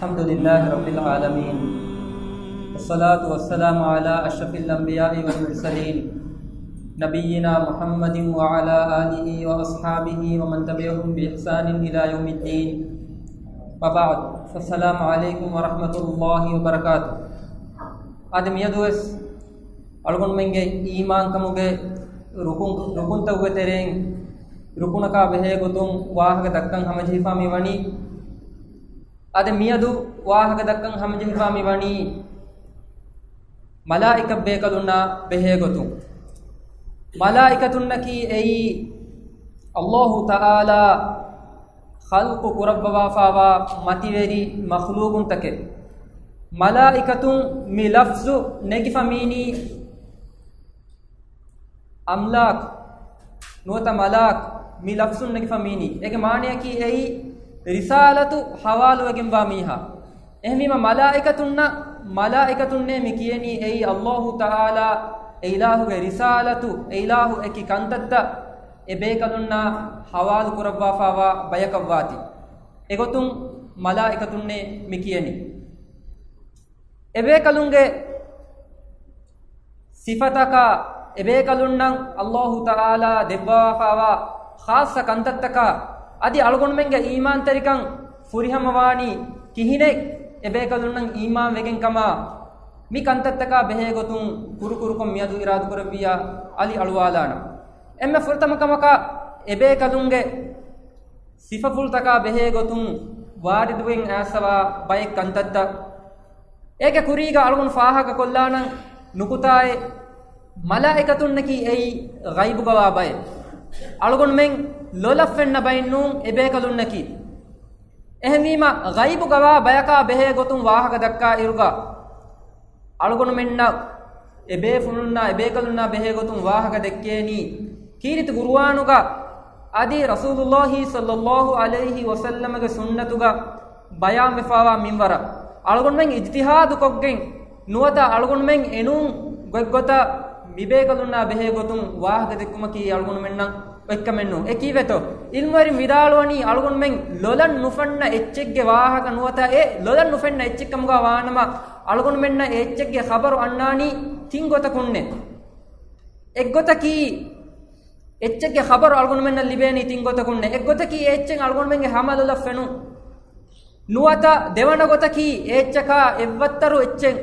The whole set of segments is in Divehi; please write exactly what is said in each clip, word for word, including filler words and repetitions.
الحمد لله رب العالمين، والصلاة والسلام على أشرف الأنبياء والمرسلين، نبينا محمد وعلى آله وأصحابه ومن تبعهم بإحسان إلى يوم الدين. وبعد، فالسلام عليكم ورحمة الله وبركاته. އަދި މިއަދުވެސް އަޅުގަނޑުމެންގެ އީމާންކަމުގެ ރުކުން، ރުކުންތަކުގެ ތެރެއިން ރުކުނަކާ ބެހޭ ގޮތުން ވާހަކަ ދައްކަން ހަމަޖެހިފާ މިވަނީ. އަދި މިއަދު ވާހަކަ ދައްކަން ހަމަޖެހިފާ މިވަނީ މަލާއިކަ ބޭކަލުންނާ ބެހޭ ގޮތުން. މަލާއިކަތުންނަކީ އެއީ އައްލާހު ތަޢާލާ ޚަލްޤު ކުރައްވަވާފާވާ މަތިވެރި މަޚްލޫޤުންތަކެއް. މަލާއިކަތުން މި ލަފްޒު ނެގިފަ މީނީ އަމްލާކް ނުވަތަ މަލާކް މި ލަފްޒުން ނެގިފަ މީނީ. އޭގެ މާނަޔަކީ އެއީ ރިސާލަތު ހަވާލުވެގެންވާ މީހާ. އެހެންވީމަ މަލާއިކަތުންނަށް، މަލާއިކަތުންނޭ މި ކިޔެނީ އެއީ އައްލާހު ތަޢާލާ އެ އިލާހުގެ ރިސާލަތު، އެ އިލާހު އެކި ކަންތައްތައް އެ ބޭކަލުންނާ ހަވާލު ކުރައްވާފާވާ ބަޔަކަށްވާތީ. އެގޮތުން މަލާއިކަތުންނޭ މި ކިޔެނީ. އެބޭކަލުންގެ ސިފަތަކާ، އެބޭކަލުންނަށް އައްލާހު ތަޢާލާ ދެއްވާފާވާ ޚާއްޞަ ކަންތައްތަކާ، އަދި އަޅުގަނޑުމެންގެ އީމާންތެރިކަން ފުރިހަމަވާނީ ކިހިނެއް އެބޭކަލުންނަށް އީމާން ވެގެން ކަމާ، މި ކަންތައްތަކާ ބެހޭ ގޮތުން ކުރުކުރުކޮށް މިއަދު އިރާދަކުރެއްވިއްޔާ އަލި އަޅުވާލާނަން. އެންމެ ފުރަތަމަ ކަމަކަށް އެބޭކަލުންގެ ސިފަފުޅުތަކާ ބެހޭ ގޮތުން ވާރިދުވެގެން އައިސްފަވާ ބައެއް ކަންތައްތައް. އޭގެ ކުރީގަ އަޅުގަނޑު ފާހަގަކޮށްލާނަން ނުކުތާއެއް، މަލާއިކަތުންނަކީ އެއީ ޣައިބުގަވާ ބައެއް. އަޅުގަނޑުމެން ލޮލަށް ފެންނަ ބައެއްނޫން އެބޭކަލުންނަކީ. އެހެންވީމަ، ޣައިބުގަވާ ބަޔަކާ ބެހޭ ގޮތުން ވާހަކަ ދައްކާ އިރުގަ، އަޅުގަނޑުމެންނަށް އެބޭފުޅުންނާ އެބޭކަލުންނާ ބެހޭ ގޮތުން ވާހަކަ ދެއްކޭނީ، ކީރިތި ޤުރުއާނުގަ އަދި ރަސޫލުﷲ ޞައްލަﷲ ޢަލައިހި ވަސައްލަމަގެ ސުންނަތުގަ ބަޔާންވެފާވާ މިންވަރަށް އަޅުގަނޑުމެން އިޖްތިހާދުކޮށްގެން ނުވަތަ އަޅުގަނޑުމެން އެނޫން ގޮތްގޮތަށް މިބޭކަލުންނާ ބެހޭ ގޮތުން ވާހަކަ ދެއްކުމަކީ އަޅުގަނޑުމެންނަށް އޮތްކަމެއްނޫން. އެކީވެތޯ؟ ޢިލްމުވެރިން ވިދާޅުވަނީ އަޅުގަނޑުމެން ލޮލަށް ނުފެންނަ އެއްޗެއްގެ ވާހަކަ ނުވަތަ އެ ލޮލަށް ނުފެންނަ އެއްޗެއްކަމުގަ ވާނަމަ، އަޅުގަނޑުމެންނަށް އެ އެއްޗެއްގެ ޚަބަރު އަންނާނީ ތިން ގޮތަކުންނޭ. އެއްގޮތަކީ، އެއްޗެއްގެ ޚަބަރު އަޅުގަނޑުމެންނަށް ލިބޭނީ ތިން ގޮތަކުންނޭ. އެއްގޮތަކީ އެ އެއްޗެއް އަޅުގަނޑުމެންގެ ހަމަލޮލަށް ފެނުން. ނުވަތަ ދެވަނަ ގޮތަކީ އެ އެއްޗަކާ އެއްވައްތަރު އެއްޗެއް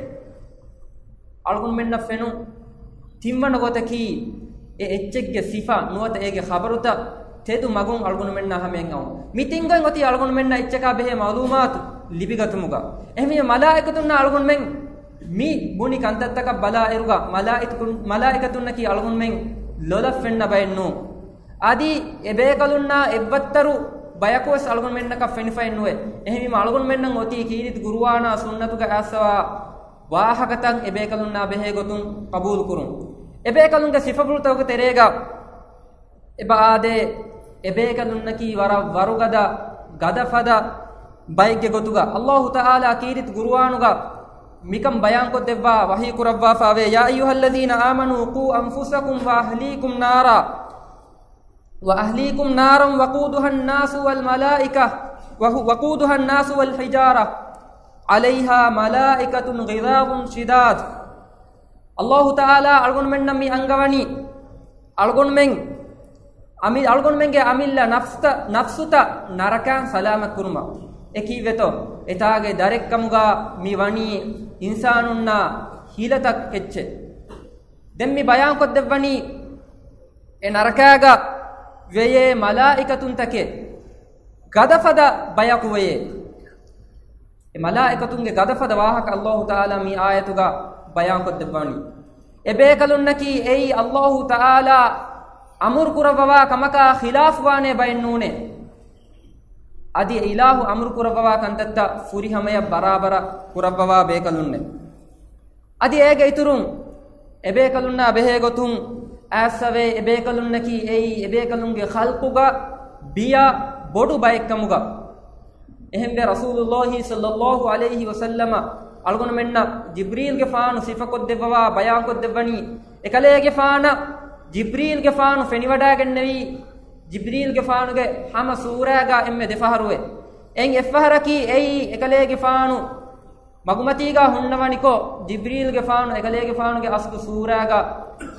އަޅުގަނޑުމެންނަށް ފެނުން. ތިންވަނަ ގޮތަކީ އެ އެއްޗެއްގެ ސިފަ ނުވަތަ އޭގެ ޚަބަރުތައް ތެދު މަގުން އަޅުގަނޑުމެންނާ ހަމައަށް އައުން. މި ތިން ގޮތް އޮތީ އަޅުގަނޑުމެންނަށް އެއްޗަކާ ބެހޭ މަޢުލޫމާތު ލިބިގަތުމުގަ. އެހެންވީމަ މަލާއިކަތުންނާ އަޅުގަނޑުމެން މި ބުނި ކަންތައްތަކަށް ބަލާއިރުގަ މަލާއިކަތުން، މަލާއިކަތުންނަކީ އަޅުގަނޑުމެން ލޮލަށް ފެންނަ ބައެއްނޫން. އަދި އެ ބޭކަލުންނާ އެއްވައްތަރު ބަޔަކުވެސް އަޅުގަނޑުމެންނަކަށް ފެނިފައެއްނުވޭ. އެހެންވީމަ އަޅުގަނޑުމެންނަށް އޮތީ ކީރިތި ޤުރުއާނާ ސުންނަތުގަ އައިސްފަވާ ވާހަކަތައް އެބޭކަލުންނާ ބެހޭ ގޮތުން ޤަބޫލުކުރުން. އެބޭކަލުންގެ ސިފަފުޅުތަކުގެ ތެރޭގަ އެބަ އާދޭ، އެބޭކަލުންނަކީ ވަރަށް ވަރުގަދަ، ގަދަފަދަ ބައެއްގެ ގޮތުގަ އައްލާހު ތަޢާލާ ކީރިތި ޤުރުއާނުގަ މިކަން ބަޔާންކޮށްދެއްވާ ވަޙީ ކުރައްވާފާވޭ، يا أيها الذين آمنوا قوا أنفسكم وأهليكم نارا وأهليكم نارا وقودها الناس والملائكة، وهو، وقودها الناس والحجارة عليها ملائكة غلاظ شداد. އައްލާހު ތަޢާލާ އަޅުގަނޑުމެންނަށް މި އަންގަވަނީ، އަޅުގަނޑުމެން އަމި-، އަޅުގަނޑުމެންގެ އަމިއްލަ ނަފްސުތައް، ނަފްސުތައް ނަރަކައިން ސަލާމަތް ކުރުމަށް. އެކީވެތޯ؟ އެތާގެ ދަރެއްކަމުގަ މި ވަނީ އިންސާނުންނާ ހިލަތައް އެއްޗެއް. ދެން މި ބަޔާންކޮށްދެއްވަނީ، އެ ނަރަކާގަ ވެޔޭ މަލާއިކަތުންތަކެއް، ގަދަފަދަ ބަޔަކު ވެޔޭ. އެ މަލާއިކަތުންގެ ގަދަފަދަ ވާހަކަ އައްލާހު ތަޢާލާ މި އާޔަތުގަ ބަޔާންކޮށްދެއްވަނީ. އެ ބޭކަލުންނަކީ އެއީ އައްލާހު ތަޢާލާ އަމުރު ކުރައްވަވާ ކަމަކާ ޚިލާފުވާނޭ ބައެއްނޫނޭ. އަދި އެ އިލާހު އަމުރު ކުރައްވަވާ ކަންތައްތައް ފުރިހަމަޔަށް ބަރާބަރަށް ކުރައްވަވާ ބޭކަލުންނޭ. އަދި އޭގެ އިތުރުން އެބޭކަލުންނާ ބެހޭގޮތުން އައިސްފަވޭ، އެބޭކަލުންނަކީ އެއީ އެބޭކަލުންގެ ޚަލްޤުގަ ބިޔަ ބޮޑު ބައެއްކަމުގަ. އެހެންވެ، ރަސޫލުﷲ ޞައްލަﷲ ޢަލައިހި ވަސައްލަމަ އަޅުގަނޑުމެންނަށް ޖިބްރީލްގެފާނު ސިފަކޮށްދެއްވަވާ ބަޔާންކޮށްދެއްވަނީ، އެކަލޭގެފާނަށް ޖިބްރީލްގެފާނު ފެނިވަޑައިގެންނެވީ، ޖިބްރީލްގެފާނުގެ ހަމަ ސޫރާގަ އެންމެ ދެފަހަރުވެ. އެއިން އެއްފަހަރަކީ އެއީ އެކަލޭގެފާނު މަގުމަތީގާ ހުންނަވަނިކޮށް، ޖިބްރީލްގެފާނު އެކަލޭގެފާނުގެ އަސްލު ސޫރާގަ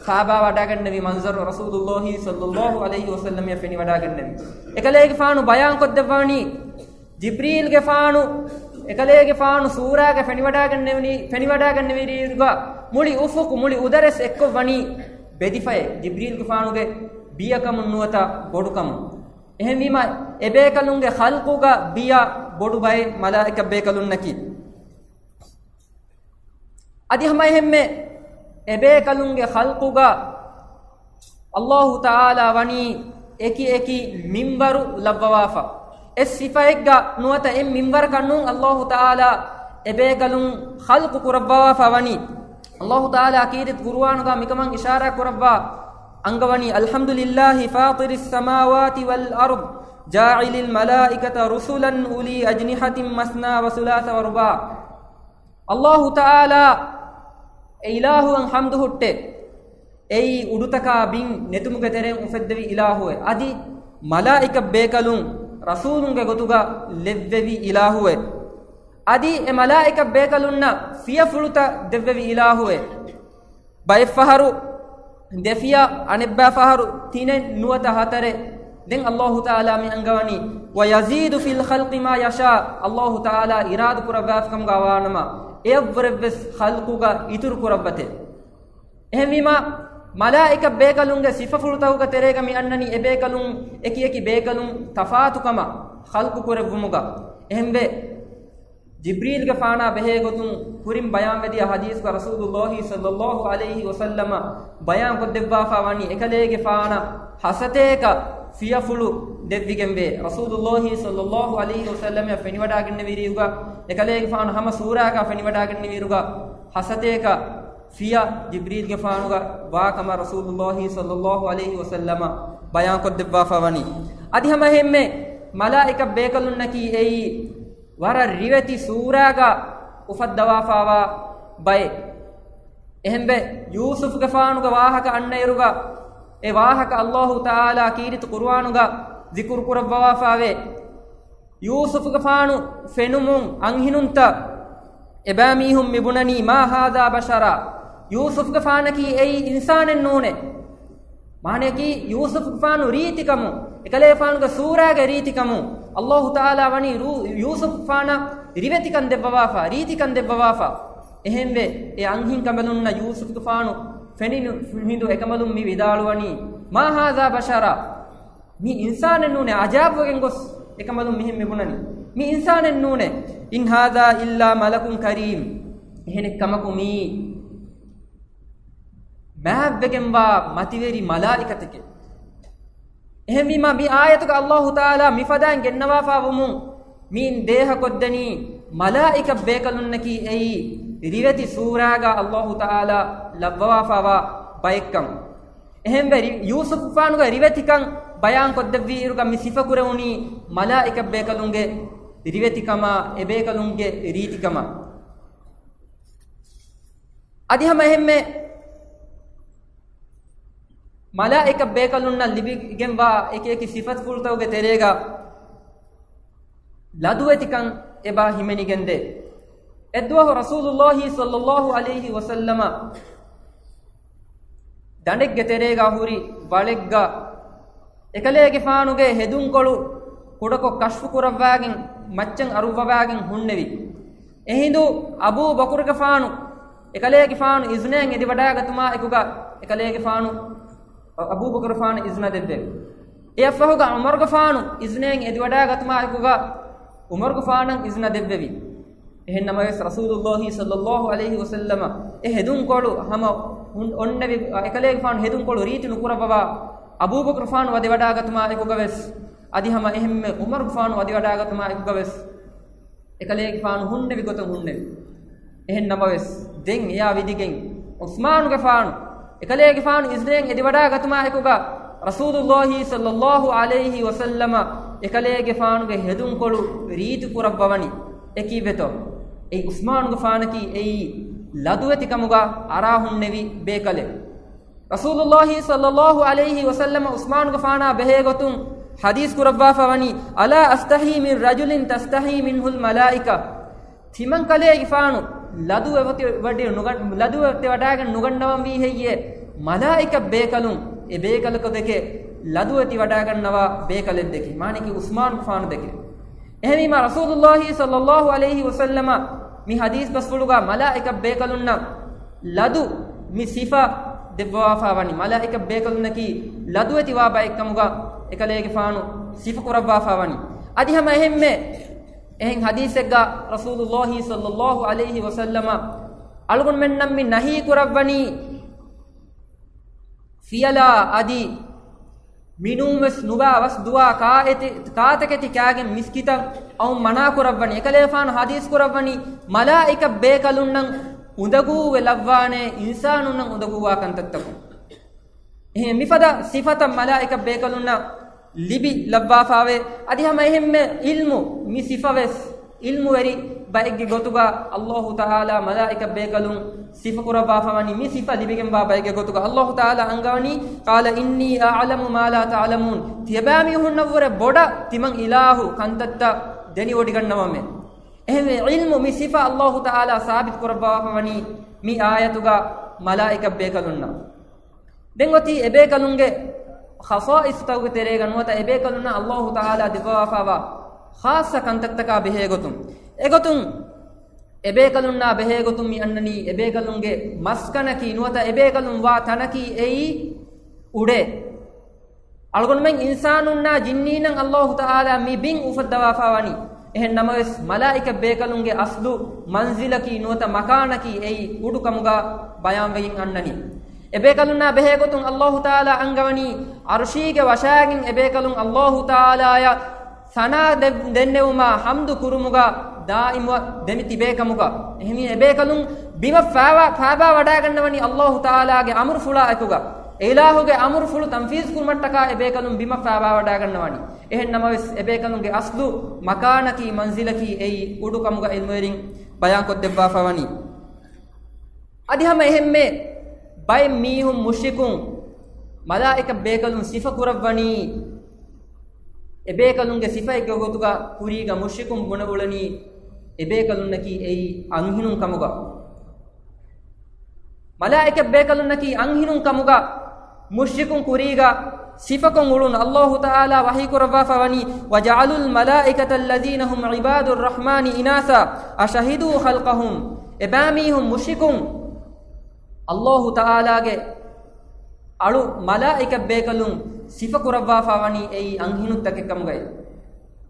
ފާބާ ވަޑާގަންނެވި މަންޒަރު ރަސޫލުﷲ ޞައްލަﷲ ޢަލައިހި ވަސައްލަމަށް ފެނިވަޑާގަންނެވި. އެކަލޭގެފާނު ބަޔާންކޮށްދެއްވަނީ، ޖިބްރީލްގެފާނު އެކަލޭގެފާނު ސޫރާގަ ފެނިވަޑާގަންނެވުނީ، ފެނިވަޑާގަންނެވިރިއިރުގަ މުޅި އުފުޤު، މުޅި އުދަރެސް އެއްކޮށް ވަނީ ބެދިފައެއް، ޖިބްރީލްގެފާނުގެ ބިޔަކަމުން ނުވަތަ ބޮޑުކަމުން. އެހެންވީމަ، އެބޭކަލުންގެ ޚަލްޤުގަ ބިޔަ ބޮޑު ބައެއް މަލާއިކަ ބޭކަލުންނަކީ. އަދި ހަމައެހެންމެ އެބޭކަލުންގެ ޚަލްޤުގަ ﷲ ތަޢާލާ ވަނީ އެކި އެކި މިންވަރު ލައްވަވާފަ. އެއް ސިފައެއްގަ ނުވަތަ އެއް މިންވަރަކަށް ނޫން ﷲ ތަޢާލާ އެބޭކަލުން ޚަލްޤު ކުރައްވާފަ ވަނީ. ﷲ ތަޢާލާ ކީރިތި ޤުރުއާނުގަ މިކަމަށް އިޝާރާ ކުރައްވާ އަންގަވަނީ، الحمد لله فاطر السماوات والأرض جاعل الملائكة رسلا أولي أجنحة مثنى وثلاث ورباع. ﷲ ތަޢާލާ އެ އިލާހުއަށް ޙަމްދު ހުއްޓޭ. އެއީ އުޑުތަކާ ބިން ނެތުމުގެ ތެރެއިން އުފެއްދެވި އިލާހުއެއް. އަދި މަލާއިކަ ބޭކަލުން ރަސޫލުންގެ ގޮތުގަ ލެއްވެވި އިލާހުއެއް. އަދި އެ މަލާއިކަ ބޭކަލުންނަށް ފިޔަފުޅުތައް ދެއްވެވި އިލާހުއެއް. ބައެއްފަހަރު ދެފިޔަ، އަނެއްބައިފަހަރު ތިނެއް ނުވަތަ ހަތަރެއް. ދެން ﷲ ތަޢާލާ މި އަންގަވަނީ، ويزيد في الخلق ما يشاء، ﷲ ތަޢާލާ އިރާދަ ކުރައްވާފިކަމުގަ ވާނަމަ، އެއަށްވުރެވެސް ޚަލްޤުގަ އިތުރު ކުރައްވަތެ. އެހެންވީމަ، މަލާއިކަ ބޭކަލުންގެ ސިފަފުޅުތަކުގެ ތެރޭގަ މި އަންނަނީ އެބޭކަލުން އެކި އެކި ބޭކަލުން ތަފާތުކަމަށް ޚަލްޤު ކުރެއްވުމުގަ. އެހެންވެ، ޖިބްރީލްގެފާނާ ބެހޭ ގޮތުން ކުރިން ބަޔާންވެދިޔަ ޙަދީޘްގަ ރަސޫލުﷲ ޞައްލަﷲ ޢަލައިހި ވަސައްލަމަ ބަޔާންކޮށްދެއްވާފަ ވަނީ އެކަލޭގެފާނަށް ހަސަތޭކަ ފިޔަފުޅު ދެއްވިގެންވޭ. ރަސޫލުﷲ ޞައްލަﷲ ޢަލައިހި ވަސައްލަމަށް ފެނިވަޑާގެންނެވިރިއުގަ، އެކަލޭގެފާނު ހަމަ ސޫރާގަ ފެނިވަޑާގެންނެވިއިރުގަ ހަސަތޭކަ ފިޔަ ޖިބްރީލްގެފާނުގަ ވާކަމަށް ރަސޫލުﷲ ޞައްލަﷲ ޢަލައިހި ވަސައްލަމަ ބަޔާންކޮށްދެއްވާފަ ވަނީ. އަދި ހަމަ އެހެންމެ މަލާއިކަ ބޭކަލުންނަކީ އެއީ ވަރަށް ރިވެތި ސޫރާގަ އުފައްދަވާފާވާ ބައެއް. އެހެންވެ، ޔޫސުފްގެފާނުގެ ވާހަކަ އަންނައިރުގަ، އެ ވާހަކަ ﷲ ތަޢާލާ ކީރިތި ޤުރުއާނުގަ ޒިކުރު ކުރައްވަވާފާވޭ. ޔޫސުފްގެފާނު ފެނުމުން އަންހެނުންތައް އެބައިމީހުން މިބުނަނީ، ما هذا بشرا، ޔޫސުފްގެފާނަކީ އެއީ އިންސާނެއް ނޫނޭ. މާނަޔަކީ، ޔޫސުފްގެފާނު ރީތިކަމުން، އެކަލޭފާނުގެ ސޫރާގެ ރީތިކަމުން، ﷲ ތަޢާލާ ވަނީ ރޫ-، ޔޫސުފްގެފާނަށް ރިވެތިކަން ދެއްވަވާފަ، ރީތިކަން ދެއްވަވާފަ. އެހެންވެ، އެ އަންހެންކަނބަލުންނަށް ޔޫސުފްގެފާނު ފެނި ނު-، ހިނދު އެކަނބަލުން މި ވިދާޅުވަނީ، ما هذا بشرا، މި އިންސާނެއް ނޫނޭ، އަޖާބުވެގެން ގޮސް އެކަނބަލުން މިހެން މިބުނަނީ. މި އިންސާނެއް ނޫނޭ. إن هذا إلا ملك كريم، އެހެނެއް ކަމަކު މީ މާތްވެގެންވާ މަތިވެރި މަލާއިކަތެކޭ. އެހެންވީމާ، މި އާޔަތުގަ ﷲ ތަޢާލާ މިފަދައިން ގެންނަވާފާވުމުން މިއިން ދޭހަކޮށްދެނީ، މަލާއިކަ ބޭކަލުންނަކީ އެއީ ރިވެތި ސޫރާގަ ﷲ ތަޢާލާ ލައްވަވާފާވާ ބައެއްކަން. އެހެންވެ، ރި-، ޔޫސުފްގެފާނުގެ ރިވެތިކަން ބަޔާންކޮށްދެއްވިއިރުގަ މި ސިފަކުރެވުނީ މަލާއިކަ ބޭކަލުންގެ ރިވެތިކަމާ، އެބޭކަލުންގެ ރީތިކަމާ. އަދި ހަމަ އެހެންމެ މަލާއިކަ ބޭކަލުންނަށް ލިބިގެންވާ އެކި އެކި ސިފަތުފުޅުތަކުގެ ތެރޭގަ ލަދުވެތިކަން އެބަ ހިމެނިގެންދޭ. އެއްދުވަހު ރަސޫލުﷲ ޞައްލަﷲ ޢަލައިހި ވަސައްލަމަ ދަނޑެއްގެ ތެރޭގަ ހުރި ވަޅެއްގަ އެކަލޭގެފާނުގެ ހެދުންކޮޅު ކުޑަކޮށް ކަޝްފު ކުރައްވާގެން މައްޗަށް އަރުއްވަވާގެން ހުންނެވި. އެހިނދު އަބޫ ބަކުރުގެފާނު އެކަލޭގެފާނު އިޒުނައިން އެދިވަޑާގަތުމާ އެކުގަ އެކަލޭގެފާނު، އަބޫބަކުރުގެފާނު އިޒުނަ ދެއްވެވި. އެއަށްފަހުގަ ޢުމަރުގެފާނު އިޒުނައިން އެދިވަޑާގަތުމާ އެކުގަ ޢުމަރުގެފާނަށް އިޒުނަ ދެއްވެވި. އެހެން ނަމަވެސް، ރަސޫލުﷲ ޞައްލަﷲ ޢަލައިހި ވަސައްލަމަ އެ ހެދުންކޮޅު ހަމަ ހުން-، އޮންނެވި، އެކަލޭގެފާނު ހެދުންކޮޅު ރީތި ނުކުރައްވަވާ، އަބޫބަކުރުގެފާނު އަދިވަޑާގަތުމާ އެކުގަވެސް، އަދި ހަމަ އެހެންމެ ޢުމަރުގެފާނު އަދިވަޑާގަތުމާ އެކުގަވެސް، އެކަލޭގެފާނު ހުންނެވި ގޮތަށް ހުންނެވި. އެހެން ނަމަވެސް، ދެން އެއާ ވިދިގެން ޢުސްމާނުގެފާނު އެކަލޭގެފާނު އިޒުނައިން އެދިވަޑާގަތުމާ އެކުގަ، ރަސޫލުﷲ ޞައްލަﷲ ޢަލައިހި ވަސައްލަމަ އެކަލޭގެފާނުގެ ހެދުންކޮޅު ރީތި ކުރައްވަވަނީ. އެކީއްވެތޯ؟ އެއީ ޢުސްމާނުގެފާނަކީ އެއީ ލަދުވެތިކަމުގަ އަރާ ހުންނެވި ބޭކަލެއް. ރަސޫލުﷲ ޞައްލަﷲ ޢަލައިހި ވަސައްލަމަ ޢުސްމާނުގެފާނާ ބެހޭގޮތުން ޙަދީޘް ކުރައްވާފަ ވަނީ، "ألا أستحي من رجل تستحي منه الملائكة." ތިމަން ކަލޭގެފާނު ލަދުވެ ވަޑި ނުގަ-، ލަދުވެ ވަޑައިގެން ނުގަންނަވަންވީ ހެއްޔޭ؟ މަލާއިކަ ބޭކަލުން އެ ބޭކަލަކު ދެކެ ލަދުވެ ތި ވަޑައިގަންނަވާ ބޭކަލެއް ދެކެ. މާނައަކީ ޢުސްމާނުގެފާނު ދެކެ. އެހެންވީމާ ރަސޫލުﷲ ޞައްލަﷲ ޢަލައިހި ވަސައްލަމަ މި ޙަދީޘް ބަސްފުޅުގަ މަލާއިކަ ބޭކަލުންނަށް ލަދު މި ސިފަ ދެއްވާފަ ވަނީ، މަލާއިކަ ބޭކަލުންނަކީ ލަދުވެ ތިވާ ބައެއްކަމުގަ އެކަލޭގެފާނު ސިފަ ކުރައްވާފަ ވަނީ. އަދި ހަމަ އެހެންމެ އެހެން ޙަދީޘެއްގަ ރަސޫލުﷲ ޞައްލަﷲ ޢަލައިހި ވަސައްލަމަ އަޅުގަނޑުމެންނަށް މި ނަހީ ކުރައްވަނީ، ފިޔަލާ އަދި މިނޫންވެސް ނުބާ ވަސް ދުވާ ކާއެތި-، ކާތަކެތި ކާގެން މިސްކިތަށް އައުން މަނާ ކުރައްވަނީ. އެކަލޭފާނު ޙަދީޘް ކުރައްވަނީ، މަލާއިކަ ބޭކަލުންނަށް އުނދަގޫވެ ލައްވާނޭ އިންސާނުންނަށް އުނދަގޫވާ ކަންތައްތަކުން. އެހެން މިފަދަ ސިފަތައް މަލާއިކަ ބޭކަލުންނަށް ލިބި ލައްވާފާވޭ. އަދި ހަމަ އެހެންމެ ޢިލްމު، މި ސިފަވެސް ޢިލްމުވެރި ބައެއްގެ ގޮތުގަ ﷲ ތަޢާލާ މަލާއިކަ ބޭކަލުން ސިފަކުރައްވާފަ ވަނީ، މި ސިފަ ލިބިގެންވާ ބައެއްގެ ގޮތުގަ ﷲ ތަޢާލާ އަންގަވަނީ، قال إني أعلم ما لا تعلمون. ތިޔަބައިމީހުންނަށްވުރެ ބޮޑަށް ތިމަން އިލާހު ކަންތައްތައް ދެނިވޮޑިގަންނަވަމޭ. އެހެންވެ، ޢިލްމު މި ސިފަ ﷲ ތަޢާލާ ސާބިތު ކުރައްވާފަ ވަނީ މި އާޔަތުގަ މަލާއިކަ ބޭކަލުންނަށް. ދެން އޮތީ އެބޭކަލުންގެ ޚަޞާއިޞްތަކުގެ ތެރޭގަ ނުވަތަ އެބޭކަލުންނަށް ﷲ ތަޢާލާ ދެއްވާފައިވާ ޚާއްޞަ ކަންތައްތަކާ ބެހޭގޮތުން. އެގޮތުން އެބޭކަލުންނާ ބެހޭގޮތުން މި އަންނަނީ އެބޭކަލުންގެ މަސްކަނަކީ ނުވަތަ އެބޭކަލުން ވާ ތަނަކީ އެއީ އުޑޭ. އަޅުގަނޑުމެން އިންސާނުންނާ ޖިންނީންނަށް ﷲ ތަޢާލާ މި ބިން އުފައްދަވާފަ ވަނީ. އެހެން ނަމަވެސް، މަލާއިކަ ބޭކަލުންގެ އަސްލު މަންޒިލަކީ ނުވަތަ މަކާނަކީ އެއީ އުޑު ކަމުގަ ބަޔާންވެގެން އަންނަނީ. އެބޭކަލުންނާ ބެހޭގޮތުން ﷲ ތަޢާލާ އަންގަވަނީ، ޢަރުޝީގެ ވަށާގެން އެބޭކަލުން ﷲ ތަޢާލާޔަށް ސަނާ ދެ-، ދެންނެވުމާ ޙަމްދު ކުރުމުގަ ދާއިމު ދެމި ތިބޭ ކަމުގަ. އެހެނީ އެބޭކަލުން ބިމަށް ފާވާ-، ފާބާ ވަޑައިގަންނަވަނީ ﷲ ތަޢާލާގެ އަމުރުފުޅާ އެކުގަ. އެ އިލާހުގެ އަމުރުފުޅު ތަންފީޒު ކުރުމަށްޓަކާ އެބޭކަލުން ބިމަށް ފާބާ ވަޑައިގަންނަވަނީ. އެހެން ނަމަވެސް، އެބޭކަލުންގެ އަސްލު މަކާނަކީ، މަންޒިލަކީ އެއީ އުޑު ކަމުގަ ޢިލްމުވެރިން ބަޔާންކޮށްދެއްވާފަ ވަނީ. އަދި ހަމަ އެހެންމެ ބައެއް މީހުން މުޝްރިކުން މަލާއިކަ ބޭކަލުން ސިފަކުރައްވަނީ، އެބޭކަލުންގެ ސިފައެއްގެ ގޮތުގަ ކުރީގަ މުޝްރިކުން ބުނެ އުޅެނީ އެބޭކަލުންނަކީ އެއީ އަންހިނުން ކަމުގަ. މަލާއިކަ ބޭކަލުންނަކީ އަންހިނުން ކަމުގަ މުޝްރިކުން ކުރީގަ ސިފަކޮށް އުޅުނު. ﷲ ތަޢާލާ ވަޙީ ކުރައްވާފަ ވަނީ، "وجعلوا الملائكة الذين هم عباد الرحمن إناثا أشهدوا خلقهم." އެބައިމީހުން މުޝްރިކުން ﷲ ތަޢާލާގެ އަޅު މަލާއިކަ ބޭކަލުން ސިފަކުރައްވާފަ ވަނީ އެއީ އަންހިނުންތަކެއް ކަމުގައި.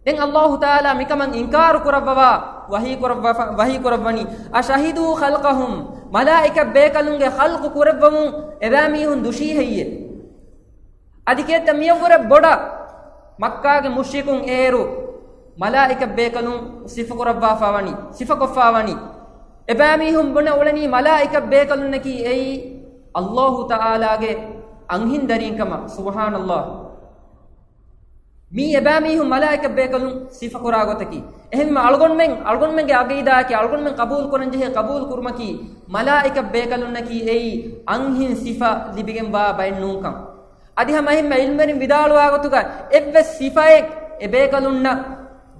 ދެން ﷲ ތަޢާލާ މިކަމަށް އިންކާރު ކުރައްވަވާ ވަޙީ ކުރައްވަފަ-، ވަޙީ ކުރައްވަނީ، "أشهدوا خلقهم." މަލާއިކަ ބޭކަލުންގެ ޚަލްޤު ކުރެއްވަމުން އެބައިމީހުން ދުށީ ހެއްޔެ؟ އަދި ކިއެއްތަ މިއަށްވުރެ ބޮޑަށް މައްކާގެ މުޝްރިކުން އޭރު މަލާއިކަ ބޭކަލުން ސިފަކުރައްވާފަ ވަނީ، ސިފަކޮށްފަ ވަނީ. އެބައިމީހުން ބުނެ އުޅެނީ މަލާއިކަ ބޭކަލުންނަކީ އެއީ ﷲ ތަޢާލާގެ އަންހިންދަރީން ކަމަށް. ސުބްޙާނަﷲ. މީ އެބައިމީހުން މަލާއިކަ ބޭކަލުން ސިފަކުރާ ގޮތަކީ. އެހެންވީމަ އަޅުގަނޑުމެން، އަޅުގަނޑުމެންގެ ޢަޤީދާއަކީ، އަޅުގަނޑުމެން ޤަބޫލު ކުރަންޖެހޭ ޤަބޫލު ކުރުމަކީ، މަލާއިކަ ބޭކަލުންނަކީ އެއީ އަންހިން ސިފަ ލިބިގެންވާ ބައެއް ނޫންކަން. އަދި ހަމަ އެހެންމެ ޢިލްމުވެރިން ވިދާޅުވާ ގޮތުގަ އެއްވެސް ސިފައެއް އެބޭކަލުންނަށް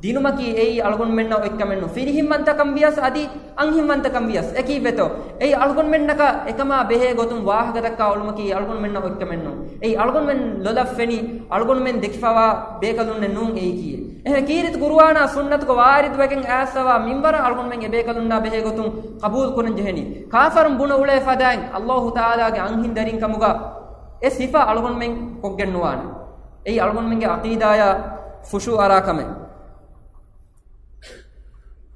ދިނުމަކީ އެއީ އަޅުގަނޑުމެންނަށް އޮތްކަމެއް ނޫން. ފިރިހެންވަންތަކަން ވިޔަސް އަދި އަންހިންވަންތަކަން ވިޔަސް އެކީ ވެތޯ. އެއީ އަޅުގަނޑުމެންނަކަށް އެކަމާ ބެހޭ ގޮތުން ވާހަކަ ދައްކާ އުޅުމަކީ އަޅުގަނޑުމެންނަށް އޮތްކަމެއް ނޫން. އެއީ އަޅުގަނޑުމެން ލޮލަށް ފެނި، އަޅުގަނޑުމެން ދެކިފަވާ ބޭކަލުންނެއް ނޫން އެއީކީ. އެހެން ކީރިތި ޤުރުއާނާ ސުންނަތުގަ ވާރިދުވެގެން އައިސްފަވާ މިންވަރަށް އަޅުގަނޑުމެން އެބޭކަލުންނާ ބެހޭ ގޮތުން ޤަބޫލު ކުރަން ޖެހެނީ. ކާފަރުން ބުނެ އުޅޭ ފަދައިން ﷲ ތަޢާލާގެ އަންހިންދަރީން ކަމުގަ އެ ސިފަ އަޅުގަނޑުމެން ކޮށްގެން ނުވާނެ. އެއީ އަޅުގަނޑުމެންގެ ޢަޤީދާޔާ ފުށޫ އަރާ ކަމެއް.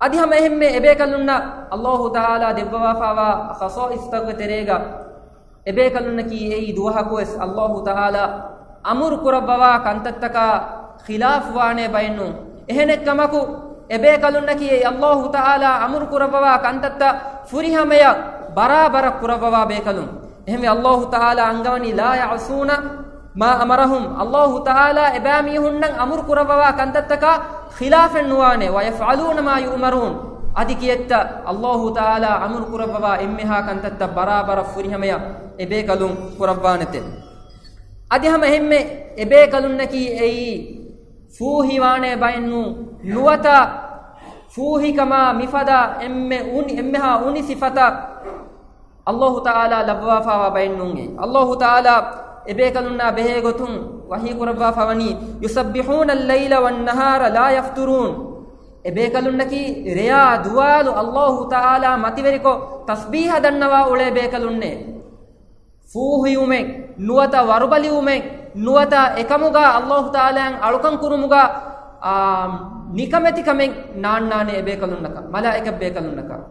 އަދި ހަމަ އެހެންމެ އެބޭކަލުންނަށް ﷲ ތަޢާލާ ދެއްވަވާފައިވާ ޚަޞާއިޞްތަކުގެ ތެރޭގަ އެބޭކަލުންނަކީ އެއީ ދުވަހަކުވެސް ﷲ ތަޢާލާ އަމުރު ކުރައްވަވާ ކަންތައްތަކާ ޚިލާފުވާނޭ ބައެއް ނޫން. އެހެނެއްކަމަކު، އެބޭކަލުންނަކީ އެއީ ﷲ ތަޢާލާ އަމުރު ކުރައްވަވާ ކަންތައްތައް ފުރިހަމަޔަށް ބަރާބަރަށް ކުރައްވަވާ ބޭކަލުން. އެހެންވެ، ﷲ ތަޢާލާ އަންގަވަނީ، "لا يعصون ما أمرهم." ﷲ ތަޢާލާ އެބައިމީހުންނަށް އަމުރު ކުރައްވަވާ ކަންތައްތަކާ ޚިލާފެއް ނުވާނެ. "ويفعلون ما يؤمرون." އަދި ކިއެއްތަ ﷲ ތަޢާލާ އަމުރު ކުރައްވަވާ އެންމެހާ ކަންތައްތައް ބަރާބަރަށް ފުރިހަމަޔަށް އެބޭކަލުން ކުރައްވާނެތެ. އަދި ހަމަ އެހެންމެ އެބޭކަލުންނަކީ އެއީ ފޫހިވާނޭ ބައެއްނޫ. ނުވަތަ ފޫހިކަމާ މިފަދަ އެންމެ އުނި، އެންމެހާ އުނި ސިފަތައް އައްލާހު ތަޢާލާ ލައްވާފާވާ ބައެއްނޫން. އައްލާހު ތަޢާލާ އެބޭކަލުންނާ ބެހޭ ގޮތުން ވަޙީ ކުރައްވާފަވަނީ، يسبحون الليل والنهار لا يفترون. އެބޭކަލުންނަކީ ރެޔާ ދުވާލު އައްލާހު ތަޢާލާ މަތިވެރިކޮށް ތަސްބީޙަ ދަންނަވާ އުޅޭ ބޭކަލުންނޭ. ފޫހިވުމެއް، ނުވަތަ ވަރުބަލިވުމެއް، ނުވަތަ އެކަމުގަ އައްލާހު ތަޢާލާއަށް އަޅުކަން ކުރުމުގަ، އާ، ނިކަމެތިކަމެއް ނާންނާނެ އެބޭކަލުންނަކަށް، މަލާއިކަ ބޭކަލުންނަކަށް.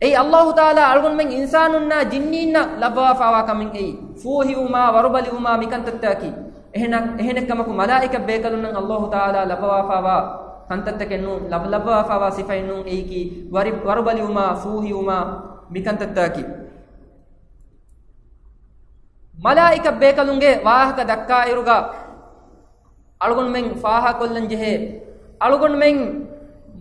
އެއީ އައްލާހު ތަޢާލާ އަޅުގަނޑުމެން އިންސާނުންނާ ޖިންނީންނަށް ލައްވާފާވާ ކަމެއް އެއީ. ފޫހިވުމާ، ވަރުބަލިވުމާ މިކަންތައްތަކީ. އެހެނަ-، އެހެނެއްކަމަކު މަލާއިކަ ބޭކަލުންނަށް އައްލާހު ތަޢާލާ ލައްވާފާވާ ކަންތައްތަކެއް ނޫން، ލައް-، ލައްވާފާވާ ސިފައެއް ނޫން. އެއީކީ ވަރި-، ވަރުބަލިވުމާ، ފޫހިވުމާ މިކަންތައްތަކީ. މަލާއިކަ ބޭކަލުންގެ ވާހަކަ ދައްކާއިރުގަ، އަޅުގަނޑުމެން ފާހަގަކޮށްލަން ޖެހޭ، އަޅުގަނޑުމެން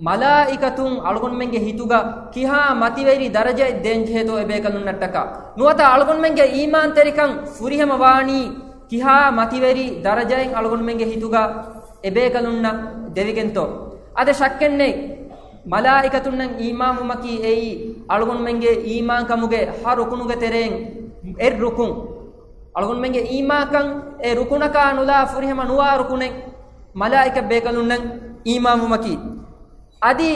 މަލާއިކަތުން އަޅުގަނޑުމެންގެ ހިތުގަ ކިހާ މަތިވެރި ދަރަޖައެއް ދޭން ޖެހޭތޯ އެބޭކަލުންނަށްޓަކާ. ނުވަތަ އަޅުގަނޑުމެންގެ އީމާންތެރިކަން ފުރިހަމަވާނީ ކިހާ މަތިވެރި ދަރަޖައެއް އަޅުގަނޑުމެންގެ ހިތުގަ އެބޭކަލުންނަށް ދެވިގެންތޯ؟ އަދި ޝައްކެއްނެތް، މަލާއިކަތުންނަށް އީމާންވުމަކީ އެއީ އަޅުގަނޑުމެންގެ އީމާންކަމުގެ ހަ ރުކުނުގެ ތެރެއިން އެއް ރުކުން. އަޅުގަނޑުމެންގެ އީމާންކަން އެ ރުކުނަކާ ނުލާ ފުރިހަމަ ނުވާ ރުކުނެއް މަލާއިކަ ބޭކަލުންނަށް އީމާންވުމަކީ. އަދި